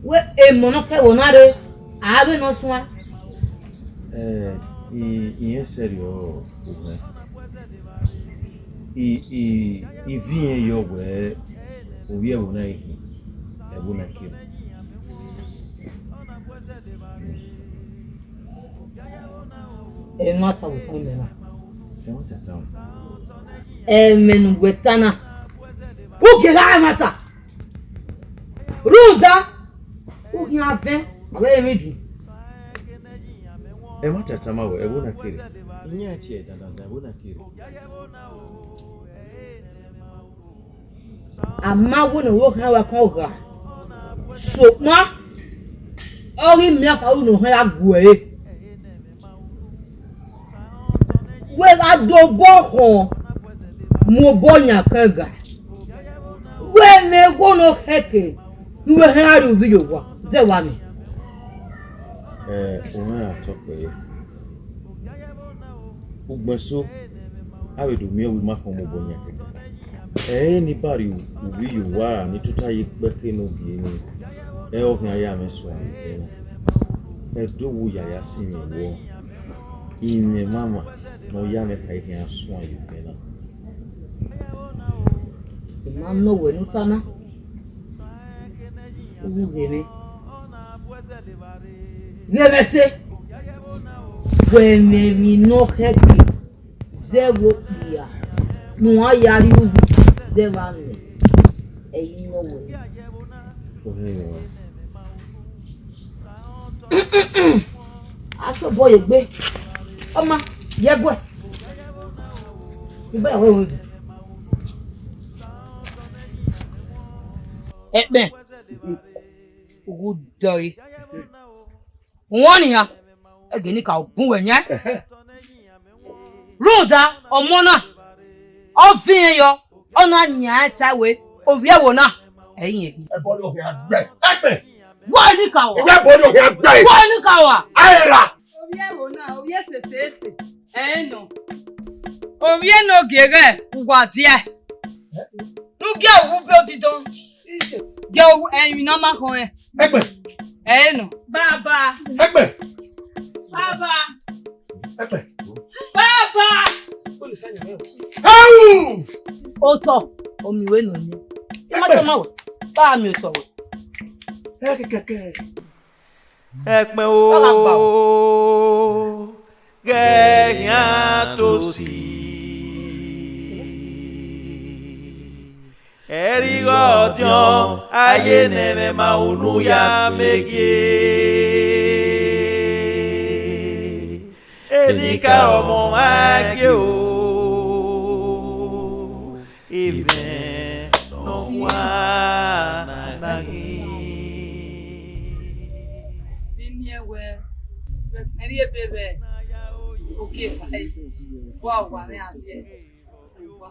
wẹ emọ ne ọ kẹ ẹvbo na rre, a vbe ne ọ suẹn. Eh, I, I rẹn sẹrriọ, uwẹ. I, I, I viọ irẹn yọ wẹ ovbi ẹvbo na i khin, ẹvbo na kere. Ẹmwata vbe ukpọn mẹ na. Ẹmwata ta. Ẹmwẹ ne uwẹ ta na, u gie gha ẹmwata. Rhunmwuda, u khian vẹn, a vbe emwi dun. Ẹmwata tama wẹ, ẹvbo na kere. Iran tie dandandan, ẹvbo na kere. A ma wẹ ne ọvbokhan wa kọn gha, sokpan ọ ghi miẹn ọkpa ru ne ọ hẹn gha gu ẹre. Wẹ gha do obọ khọn mu obọ yan kẹn ga. Wẹ mwẹ ẹghẹ ne ọ khẹke ne uwẹ hẹn gha rrie uvbi ye owa zẹ wa nẹ. Ẹ, u rẹn ra tọ kpẹre. Ugbẹn eso, a vbe do miẹn wẹ ima khọn mu obọ yan kẹn ga. Ẹ i re ne I ba rrie uvbi ye owa ra ne I tota ye ikpẹkhe ne ogie nii, ẹ i re ọ khian ya mwẹ suẹn vbe ẹdẹ na. Ẹdẹ owa ya ya sinmwi ẹvbo, imẹ mwamwa ne ọ ya mwẹ ka I khian suẹn ye ẹdẹ na. I ma nọ wẹ ne u ta na, u ru ghe mwẹ. Ghe mwẹ ẹse, wẹ mwẹ emwi ne ọ khẹke zẹ vbe okpia ne uan ya rrie uvbi zẹ vbe amwẹ, ẹ i nọ wẹ. A sẹ obọ ye egbe, ọ ma, ye ẹguẹ. Iba ya wẹ wẹ. Ẹkpẹn, u gu dọe. Wọn nian, ẹgẹ ne I ka bun wẹ yan. Rhunmwuda ọmọ na, ọ viọ irẹn yọ, ọ na yan ẹn ta wẹ, ovbi ẹvbo na, ẹ i rẹn khin. Ẹbọ ni ọ khian gbe. Ẹkpẹn. Wẹ ni ka wa. Ẹbọ ni ọ khian gbe. Wẹ ni ka wa. Aye ra. Ovbi ẹvbo na, ovbi ẹsẹsẹsẹ, ẹ i nọ. Ovbi enogie ghẹ uwa diẹ. Ne u gie uwu be odidọn. Gie uwu, ẹrinmwi ne ọ ma khọn rẹn. Ẹkpẹn. Ẹ i nọ. Baba. Ẹkpẹn. Baba. Ẹkpẹn. Baba. Au! Otọ, omiwẹ nọ ni. Ima tọ ma wẹ. Ba mi otọ wẹ. Ẹ kẹkẹkẹ. Ẹkpẹn o, ghẹ khian to si. Ẹrighe ọdiọn, aye ne ẹmwẹ ma unu ya megie. Enikaro ọmọ mwa gie o, evẹn ne ọ wa na ghi. Ne I miẹn wẹ, vbe ẹkpẹn rhie ebe vbe ogieva ẹre, wa owa mwẹ a viẹ owa.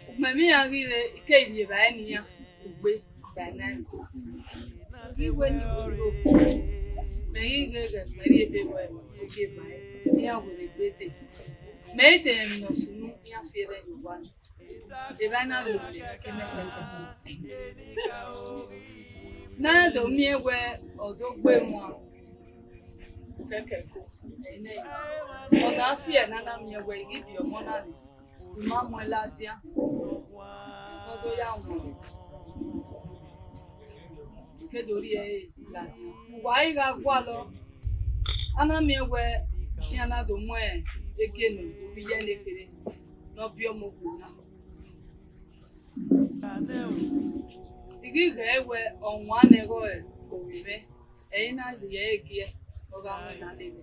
Ugbẹn emwi iran ghi rre, I keghi rri evbare ne iran ugbe vbe a i na ẹn. Ghi wẹ ne I ro, mẹ ghi ghee ghẹ ẹkpẹn rhie ebe vbe ogieva ẹre, iran werriegbe dee. Mẹ i te rẹn emwi ne ọ sunu iran fi erhẹn ye owa na. Evbare na lele kemẹkẹmẹ. Ne a do miẹn wẹ ọ do gbe emwa kẹkẹko, ẹnẹ, ọ na si ẹre ne a na miẹn wẹ I ghi viọ ọmọ na rre, I ma muẹn ladian, ne ọ do ya wọn. Vbe do rhie ẹre ladian. Uwa i gha gualọ, a na miẹn wẹ iran na do mu egie ne ovbi iyẹn ne kherhe ne ọ biẹ ọmọ okhuo na. I ghi ghẹ wẹ ọwan ne ẹghẹ ọre ovbi mwẹ, ẹ i na rhie ẹre gie ne ọ gha winna lele.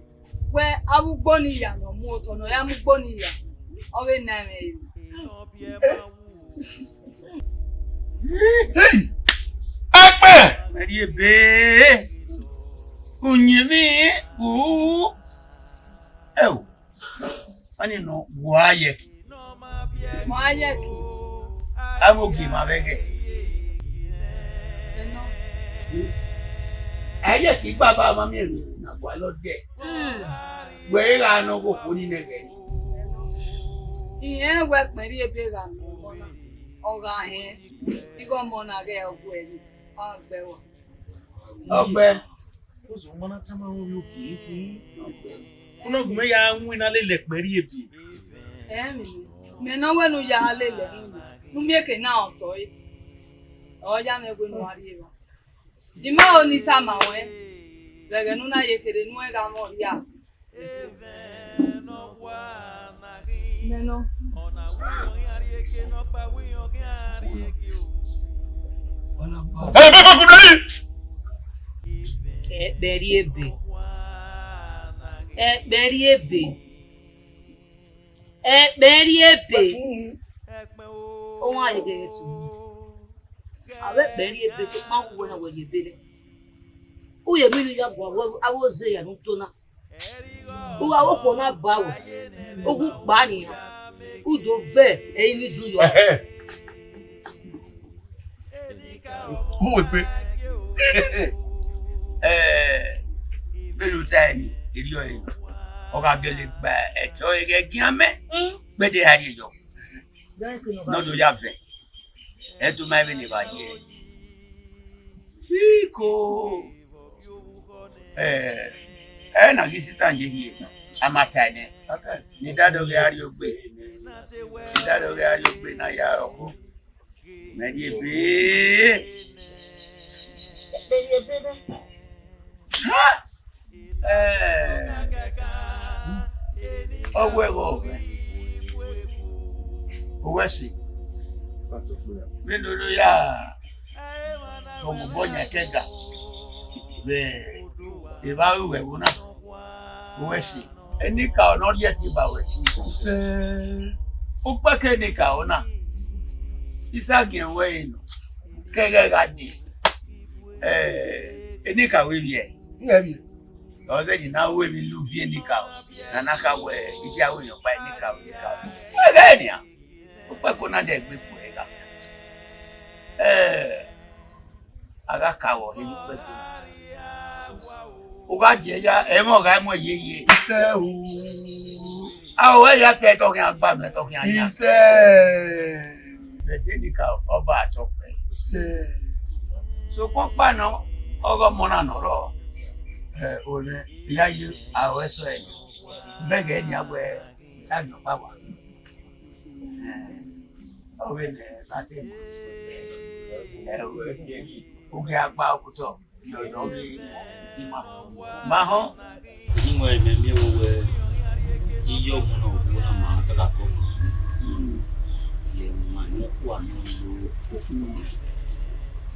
Wẹ avbe ugbo ni ya ne ọ mu otọ ne ọ ya mu ugbo ni ya, ọ ghe na ẹmwẹ re. Hey! Ẹkpẹ! Mẹ rhie ebe. Uyinmwẹ u. Ẹo. Ọni nọ, wa yẹ ki. Ma yẹ ki. Avbe ogie ma vbe ẹghẹ. Ẹnọ. Ẹ yẹ ki baba ma miẹn vbe na gualọ dẹ. Hmm. Wẹ i gha nọ ghe okhuo ni nẹghẹ ni. Irẹn wẹ ẹkpẹn rhie ebe gha miẹn ọmọ na, ọ gha hẹn, ighẹ ọmọ na ghẹ ọguẹ ni, ọ gbe ẹre. Ọ gbe. Ọzọ ọmọ na tama ru ovbi ogie khin. Ọ gbe. Unu gu mẹ ya winna lele ẹkpẹn rhie ebe. Ẹmwẹ, mẹ ne ọ wẹ ne u ya lele ẹmwẹ, ne u miẹn eke na otọ ẹre. Ọ ya mwẹ wẹ ne u gha rhie evba. I ma ho ne I tama ruẹn, vbe ẹghẹ ne u na ye kherhe ne u gha mwẹ ọrria. Mẹ nọ. Ẹ, baba, kudari! Ẹkpẹn rhie ebe. Ẹkpẹn rhie ebe. Ẹkpẹn rhie ebe. Ọmwa ye ghe tu. Avbe ẹkpẹn rhie ebe, sokpan uwẹ na wẹ ye ebe nẹ. U ye emwi ne u ya guan, avbe oze ya ne u to na. U gha vbe okhuo na ba ruẹ, u gu kpa nian, u do vẹ ẹre ne I du yọ. Ẹhẹn. Mu egbe. Eh, vbene u ta ẹre ni, erriọ ẹre, ọ gha gele gba ẹtẹ ọre ghẹ gian mẹ, gbẹdẹ a rhie yọ. Ne ọ do ya vẹ. Ẹ do ma vbene evba ye. Biko. Eh, ẹ na ghi Satan ye hie, a ma ta nẹ. Ne I da do ghe a rrie ogbe. Ne I da do ghe a rrie ogbe na ya ọkọ. Mẹ rhie ebe. Ha! Eh, ọ wẹ vbọ wẹ? Owẹ si. Vbene ọ ya tọ mu obọ yan ẹkẹga vbe evba ru ẹvbo na, owẹ si. Enikaro ne ọ rhie ẹtin ba ruẹ ẹtin. Sẹ. Ukpẹkẹ enikaro na, I sa giẹn ruẹ ẹre nọ, ke ẹghẹ gha dee, eh, enikaro vbiẹ. Ẹ vbiẹ. Ọ zẹ ni na ru emwi la uvie enikaro, ne a na kha wẹ idia ru emwi ọkpa enikaro, enikaro. Ẹghẹ nian, ukpẹkẹ na dẹ gbe kue ẹre gha. Eh, a gha ka vbe ọre ne ukpẹkẹ. U gha die ya, ẹmwẹ ọ gha mu ẹre yeye. Isẹ o. A o ya fẹ tọ khian gba mẹ tọ khian ya. Isẹ. Bẹtẹ enikaro ọba atọ pẹ. Isẹ. Sokpan ọkpa nọ, ọghe ọmọ na nọ rrọọ. Ẹ, ọnrẹn, I ya ye aro ẹsọhẹ nọ. Bẹghe nian wẹ, I sa gie ọkpa wa. Ẹ, ọ vbe nẹ, na te mọ. Ẹ, u ghi a gba okotọ. Ma họn. Eni wẹ mẹ miẹn vbe wẹ, iye ọmọ na, ọmọ na ma ta ka tọ. Ye ma ne ọ kua ne ọ lo.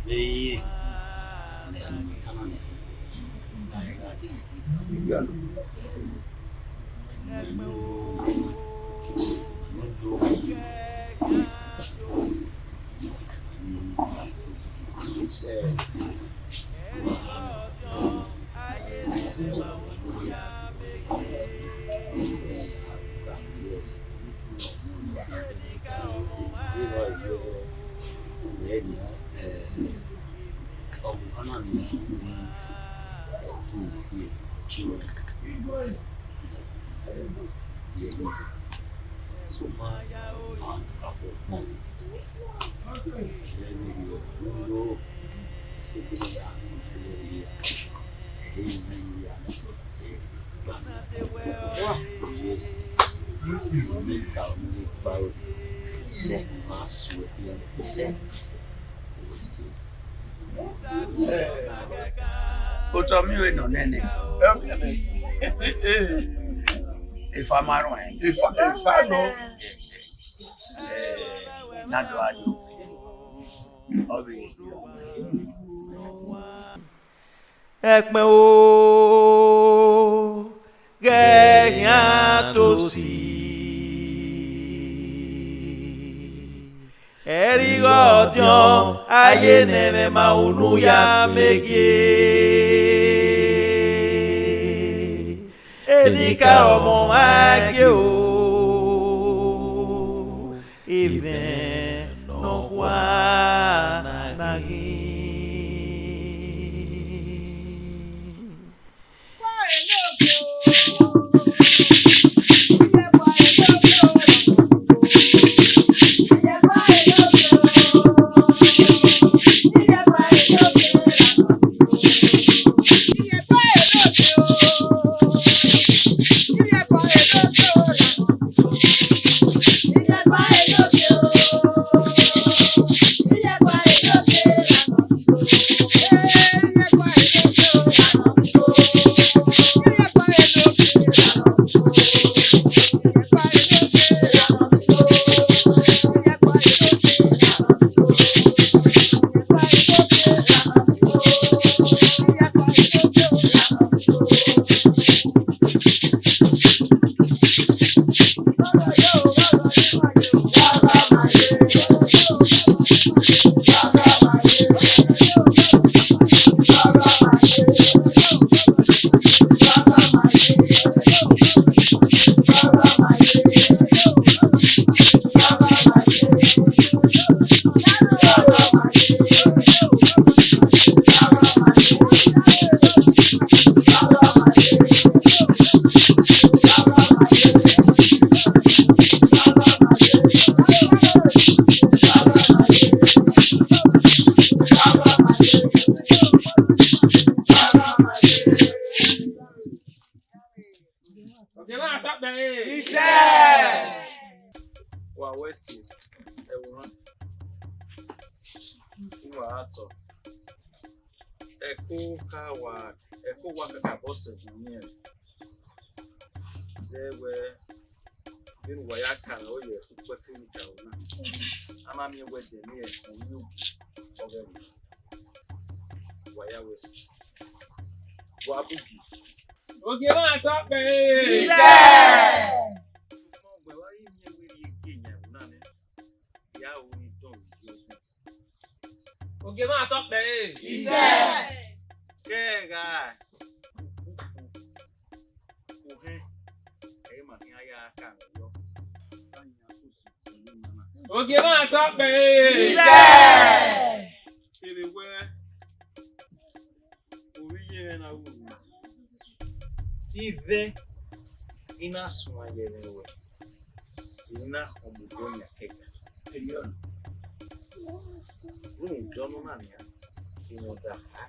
Vbe ye, ne a ma ta na nẹ. Otọ miẹn ọre nọ nene. Efa ma rọẹn. Efa, efa nọ. Na do adu. Ọ vbe. Ẹkpẹn o, ghẹ khian to si. Ẹre igho ọdiọn, a ye ne ẹmwẹ ma unu ya megie. Enikaro ọmọ mwa gie o, evẹn nọkhua na ghi. Wa wẹ si ẹvbo na, uwa ra tọ. Ẹko ka wa, ẹko wa kakabọ sẹ gun miẹn. Zẹ wẹ, vbene uwa ya ka na, ọ ye ukpẹ ke ni ka na. A ma miẹn wẹ ẹdẹ ne ọ ye ogie ọghẹe. Wa ya wẹ si. Wa bu ugie. Ogie mwa tọ kpẹre. Isẹ. Ọgbẹn wa ghi miẹn wẹ erriọ gie yan ẹvbo na nẹ, ya ru ni dọn vbe iye ogun. Ogie mwa tọ kpẹre. Isẹ. Kẹ gha ukpukpu, ohẹn, ẹ i ma khian ya ka mwẹ yọ. Ogie mwa tọ kpẹre. Isẹ. Kevbe wẹ, ovbi iye mwẹ na ru owa. Ivẹ, I na suẹn ye ẹmwẹ ruẹ, I na khọn mu obọ yan kẹkan. Rhunmwuda ọnọna nian, I mwẹ ọdakha.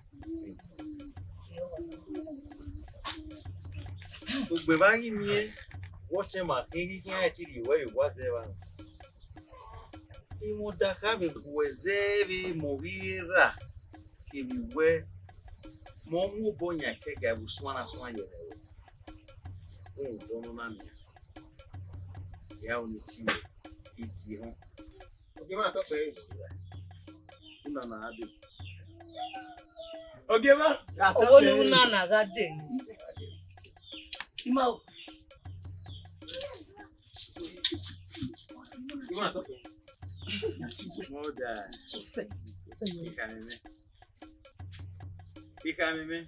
Ugbẹn vbe a ghi miẹn, wẹ ọtẹn ma khin ghi khian ẹtin rhie ruẹ ye owa zẹ evba. I mwẹ ọdakha vbe gu ẹzẹ vbe emọ ghi ra kevbe wẹ, mẹ ọ mu obọ yan kẹga vbe usuan na suan ye ẹmwẹ ruẹ. Rhunmwuda ọnọna nian, I a ru ne I tie ruẹ, I gie họn. Ogie mwa tọ kpẹre. Unana gha dee. Ogie mwa. Ọvbọ ne unana gha dee. I ma o. Mother. Ikhamimẹ. Ikhamimẹ.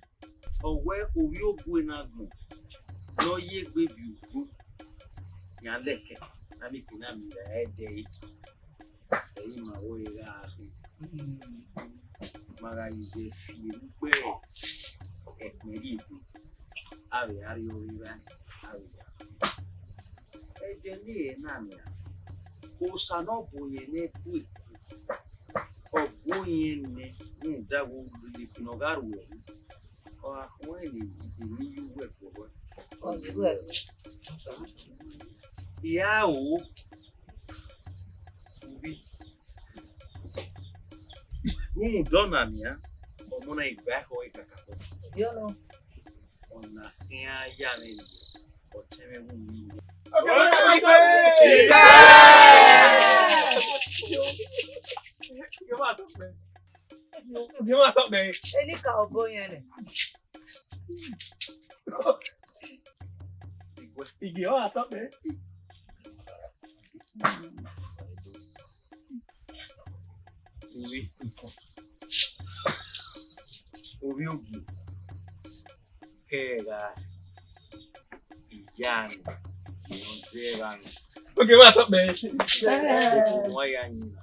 Ọ wẹ ovbi ogue ne agbọn ne ọ ye egbe viọ ugbo, yan lẹkẹ, ne a miẹn eke na miẹn ẹdẹ ẹre, ẹ i ma wẹ ọre gha khin. Ma gha ye zẹ fi ugbo ẹkpẹn rhie egbe, a vbe a rrie ọre ra, a vbe ya. Ẹdẹ ne ẹ na nian, Osa ne ọ bu yẹn ne ẹbu eku, ọ bu yẹn nẹ, rhunmwuda vbe rhirhi fi ne ọ gha ru ẹre, ọ gha khuẹn ne emwi ye uwẹ guọghọ. Ọ ye uwẹ. I ra ro, uvbi, rhunmwuda ọna nian, Ọna igba ẹkhọ kakabọ. Yọnọ. Ọna khian ya mwẹ, ọ tẹn mwẹ wu mi. Enika obọ yẹn nẹ. Igi ọ gha tọ kpẹẹ. Ovbi, ovbi Ogie, kẹ gha iya nọ, ne ọ zẹ evba nọ. Ogie wa tọ kpẹẹ. Ogie wa ya yin na.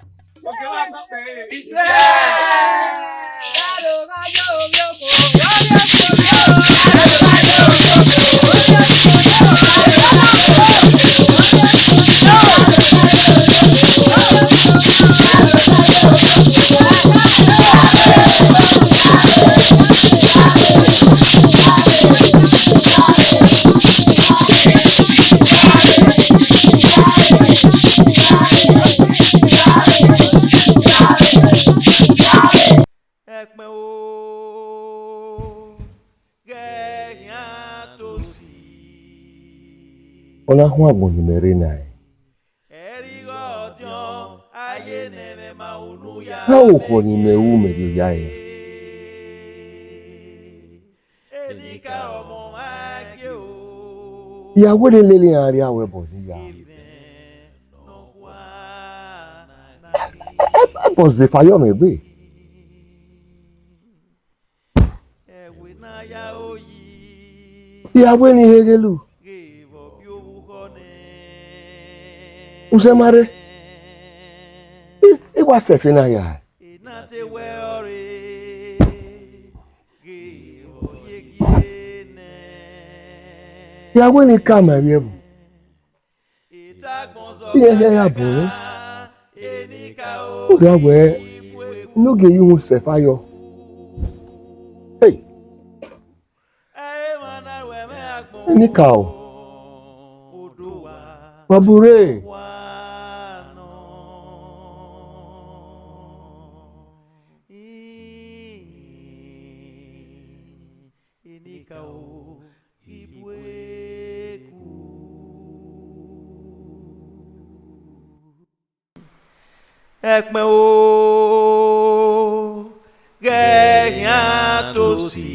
Ẹkpẹn o, ghẹ khian tosi. Ọ na khuan agbọn ne imẹ rre na ẹn. Ẹrighe ọdiọn, a ye ne ẹmwẹ ma unu ya. A okhọ ne imẹ ru mẹ rhie ya ẹn. Enika ọmọ mwa gie o. Ya wẹ ne lele iran rria wẹ ẹbọ ne ya. Ẹbọ zẹ Ifeayọ mwẹ egbe. Ya wẹ ne ihe ghelu. Usẹ ma rre. I, I wa sẹ ẹfe na ya. Ya wẹ ne I ka ma emwi ẹvbo. Iran hia ya bọ mwẹ. Uda wẹ ne ogie ye uhunmwu sẹ Ifeayọ. Hey! Enika o. Wa bu rre. Enika o, ibueku. Ẹkpẹn o, ghẹ khian tosi.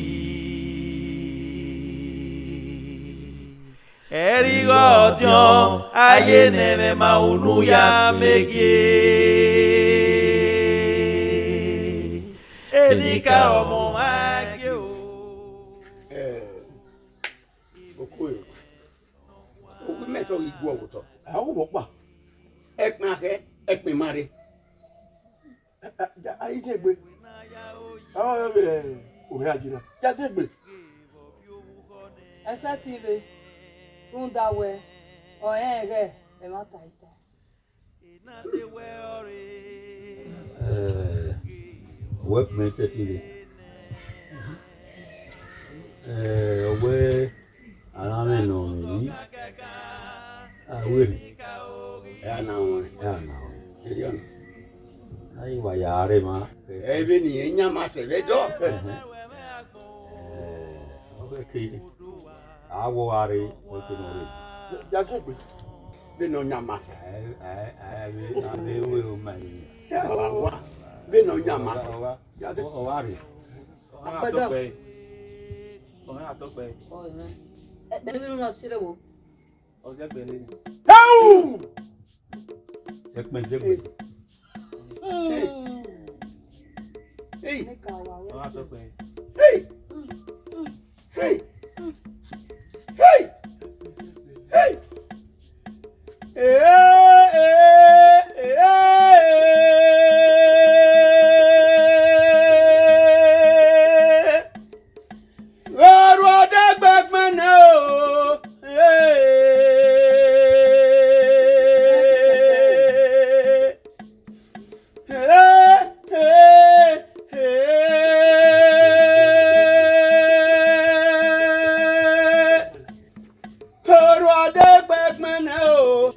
Ẹrighe ọdiọn, a ye ne ẹmwẹ ma unu ya megie. Enika ọmọ mwa gie o. Eh, Okoe, owa imẹ te ọ ghi gu ọvbotọ. A ru vbe ọkpa. Ẹkpẹn akhẹ, ẹkpẹn ma rre. A, a, a, a i zẹ egbe. A, ọ, ọ, ẹ, ohẹn a jina. Ya zẹ egbe. Ẹsẹtin rre, rhunmwuda wẹ, ọ rẹnrẹn ighẹ ẹmwata ita. Eh, wẹ kpẹn sẹtin rre. Eh, ọ wẹ aranmwẹ ne ọ mwẹ yi, a wẹ rre. Ẹ na ruẹn. Ẹ na ruẹn. Erriọ na. A i wa ya rre ma. Ẹ vbene irẹn yan ma sẹ vbe dọ. Ẹhẹn. Eh, ọ wẹ ke a wọ gha rre, wẹ ke nọ rre. Ya zẹ egbe. Vbene ọ yan ma sẹ. Ẹ, ẹ, ẹ, vbe, a vbe ru ẹre ma rre. Ọ wa. Vbene ọ yan ma sẹ. Ọ wa. Ya zẹ. Ọ, ọ wa rre. Ọ na tọ kpẹẹ. Ọ na tọ kpẹẹ. Ọ na. Ẹ, vbene ọ na sẹ rre wo. Ọ zẹ egbe lele. Heu! Ẹkpẹn zẹ egbe. Hey! Hey! Hey! Hey! Hey! Hey! Eh, eh, eh, eh. Ọrhuẹ ọdẹgbẹgbẹn nẹ o. Ọrhuẹ ọdẹgbẹgbẹn nẹ o.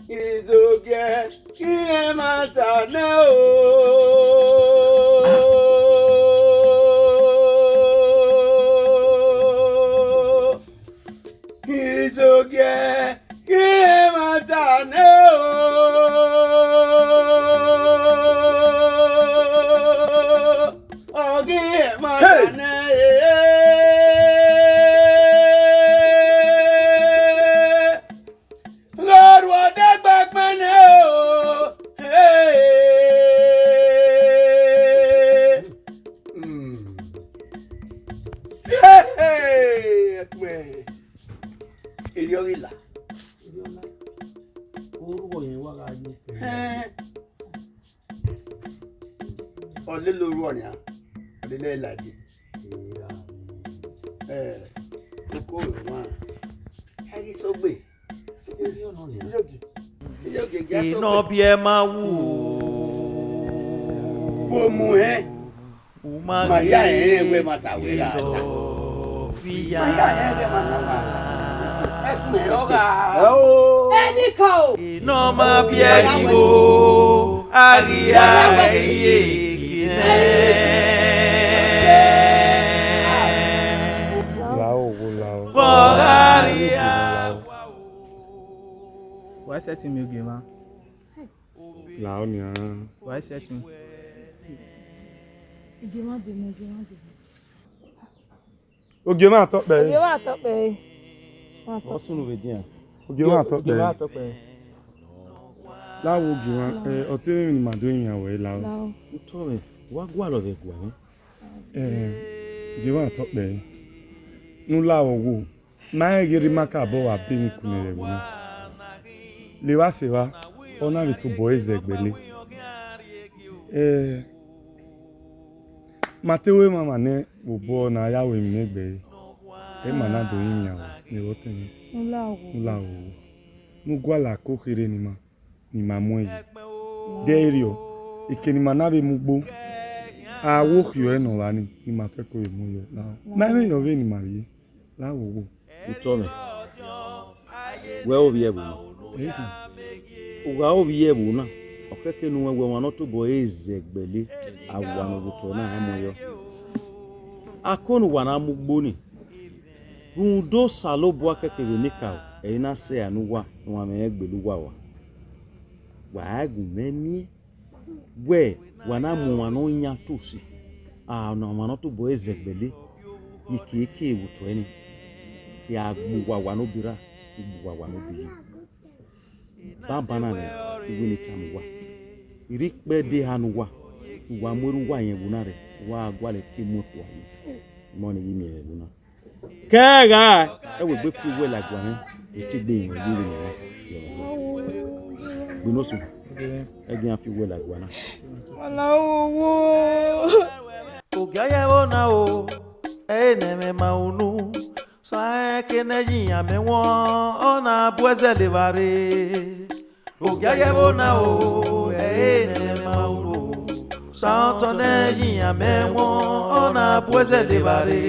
Izogiẹ. Ogie, kí ẹ ma ta nẹ o. Ogie, ẹ ma ta nẹ e. Gha rua dẹgbẹ gbẹnnẹ o. Hey. Mm. Hey, hey, ẹkpẹn. Erriọ ghi la. Erriọ la. Orhuọ yẹn wa gha ye. Ẹn. Ọ lele orhuọ nian, ọ lele ladian. Ẹ, oko rẹ wan. A ghi sogbe. Erriọ nọ nian. Iyogie, iyogie, gia sogbe. Inọbiẹ ma wu. Wo mu hẹn. Ma hia rẹn wẹ ma ta wẹ ra ta. Ma hia rẹn wẹ ma ta wa. Ẹgbẹn ọgha. Ẹnikẹo. Nọ ma biẹ igho, a ghi ra ẹre ye gele. Lao, wo lao. Vbe ọ gha rhia? Wa sẹtin miẹn ogie mwa. Lao nian. Wa sẹtin. Ogie mwa dee, ogie mwa dee. Ogie mwa tọ kpẹre. Ogie mwa tọ kpẹre. Ọ sunu vbe edian. Ogie mwa tọ kpẹre. Ogie mwa tọ kpẹre. Lao ogie mwa, ẹ, ọ te emwi ne ima do rinmwian wẹ lao. Lao. Utọ mwẹ, wa gualọ vbe ẹguae mwẹ. Ẹ, ogie mwa tọ kpẹre. Ne u lao wo. Ma rẹn ghe rre ima ka bọ wa be emwi kunẹ vbe ẹvbo na. Levba sẹ evba, ọ na vbe tobọ ẹre zẹ gbẹlẹ. Ẹ, ma te ru emwamwa nẹ vbe obọ ne a ya ru emwi nẹ gbe ẹre, ẹ ma na do rinmwian ruẹ, ne vbe ọtẹn mwẹ. U la owo. U la owo. Ne u gualọ ako kherhe ne ima, ne ima muẹn yi. Dẹrriọ, eke ne ima na vbe mu ugbo, a wo khiọ ẹre nọ vba nii, ne ima fẹko vbe mu yọ. Ma mwẹ yọ vbene ima rrie. La wo wo. Utọ mwẹ, wẹ ovbi ẹvbo na. Ehi. U gha ovbi ẹvbo na, ọ kẹkẹ ne uwẹ wẹ ọmwa ne ọ tobọ ẹre zẹ gbẹlẹ, a wa ne ọ vbe otọ na a mu yọ. Ako ne uwa na mu ugbo ni, rhunmwuda Osanobua kẹkẹ vbe nekaro, ẹre na sẹ ẹre ne uwa ne uwa mwẹ rẹn gbele uwa rua. Wa ra gu mwẹ miẹn wẹ wa na mu ọmwa ne ọ yan tosi, a, ọmwa ne ọ tobọ ẹre zẹ gbẹlẹ, ye ekiekie vbe otọ ẹre ni, ya gbe uwa wa ne obi ra, gbe uwa wa ne obi yi. Banbanna nẹ, I wẹ ne I tama uwa, I rhie ikpẹdẹ eha ne uwa, ne uwa mu erha uwa yẹn ẹvbo na rre, uwa gha gualọ ke mu ẹfua yi, emọ ne I ghi miẹn vbe ẹvbo na. Kẹgha, ẹ wẹ egbe fi uwẹ la ẹguae, e te gbe emwi ne ọ ye vbe nian. Gbe ne osu, ẹ gi iran fi uwẹ la ẹguae na. Wala owo. Ogiayẹvbo na o, ẹ i ne ẹmwẹ ma unu, sẹ eke ne ẹ ye iran mẹ wọn, ọ na bu ẹzẹ levba rre. Ogiayẹvbo na o, ẹ i ne ẹmwẹ ma unu, sẹ otọ ne ẹ ye iran mẹ wọn, ọ na bu ẹzẹ levba rre.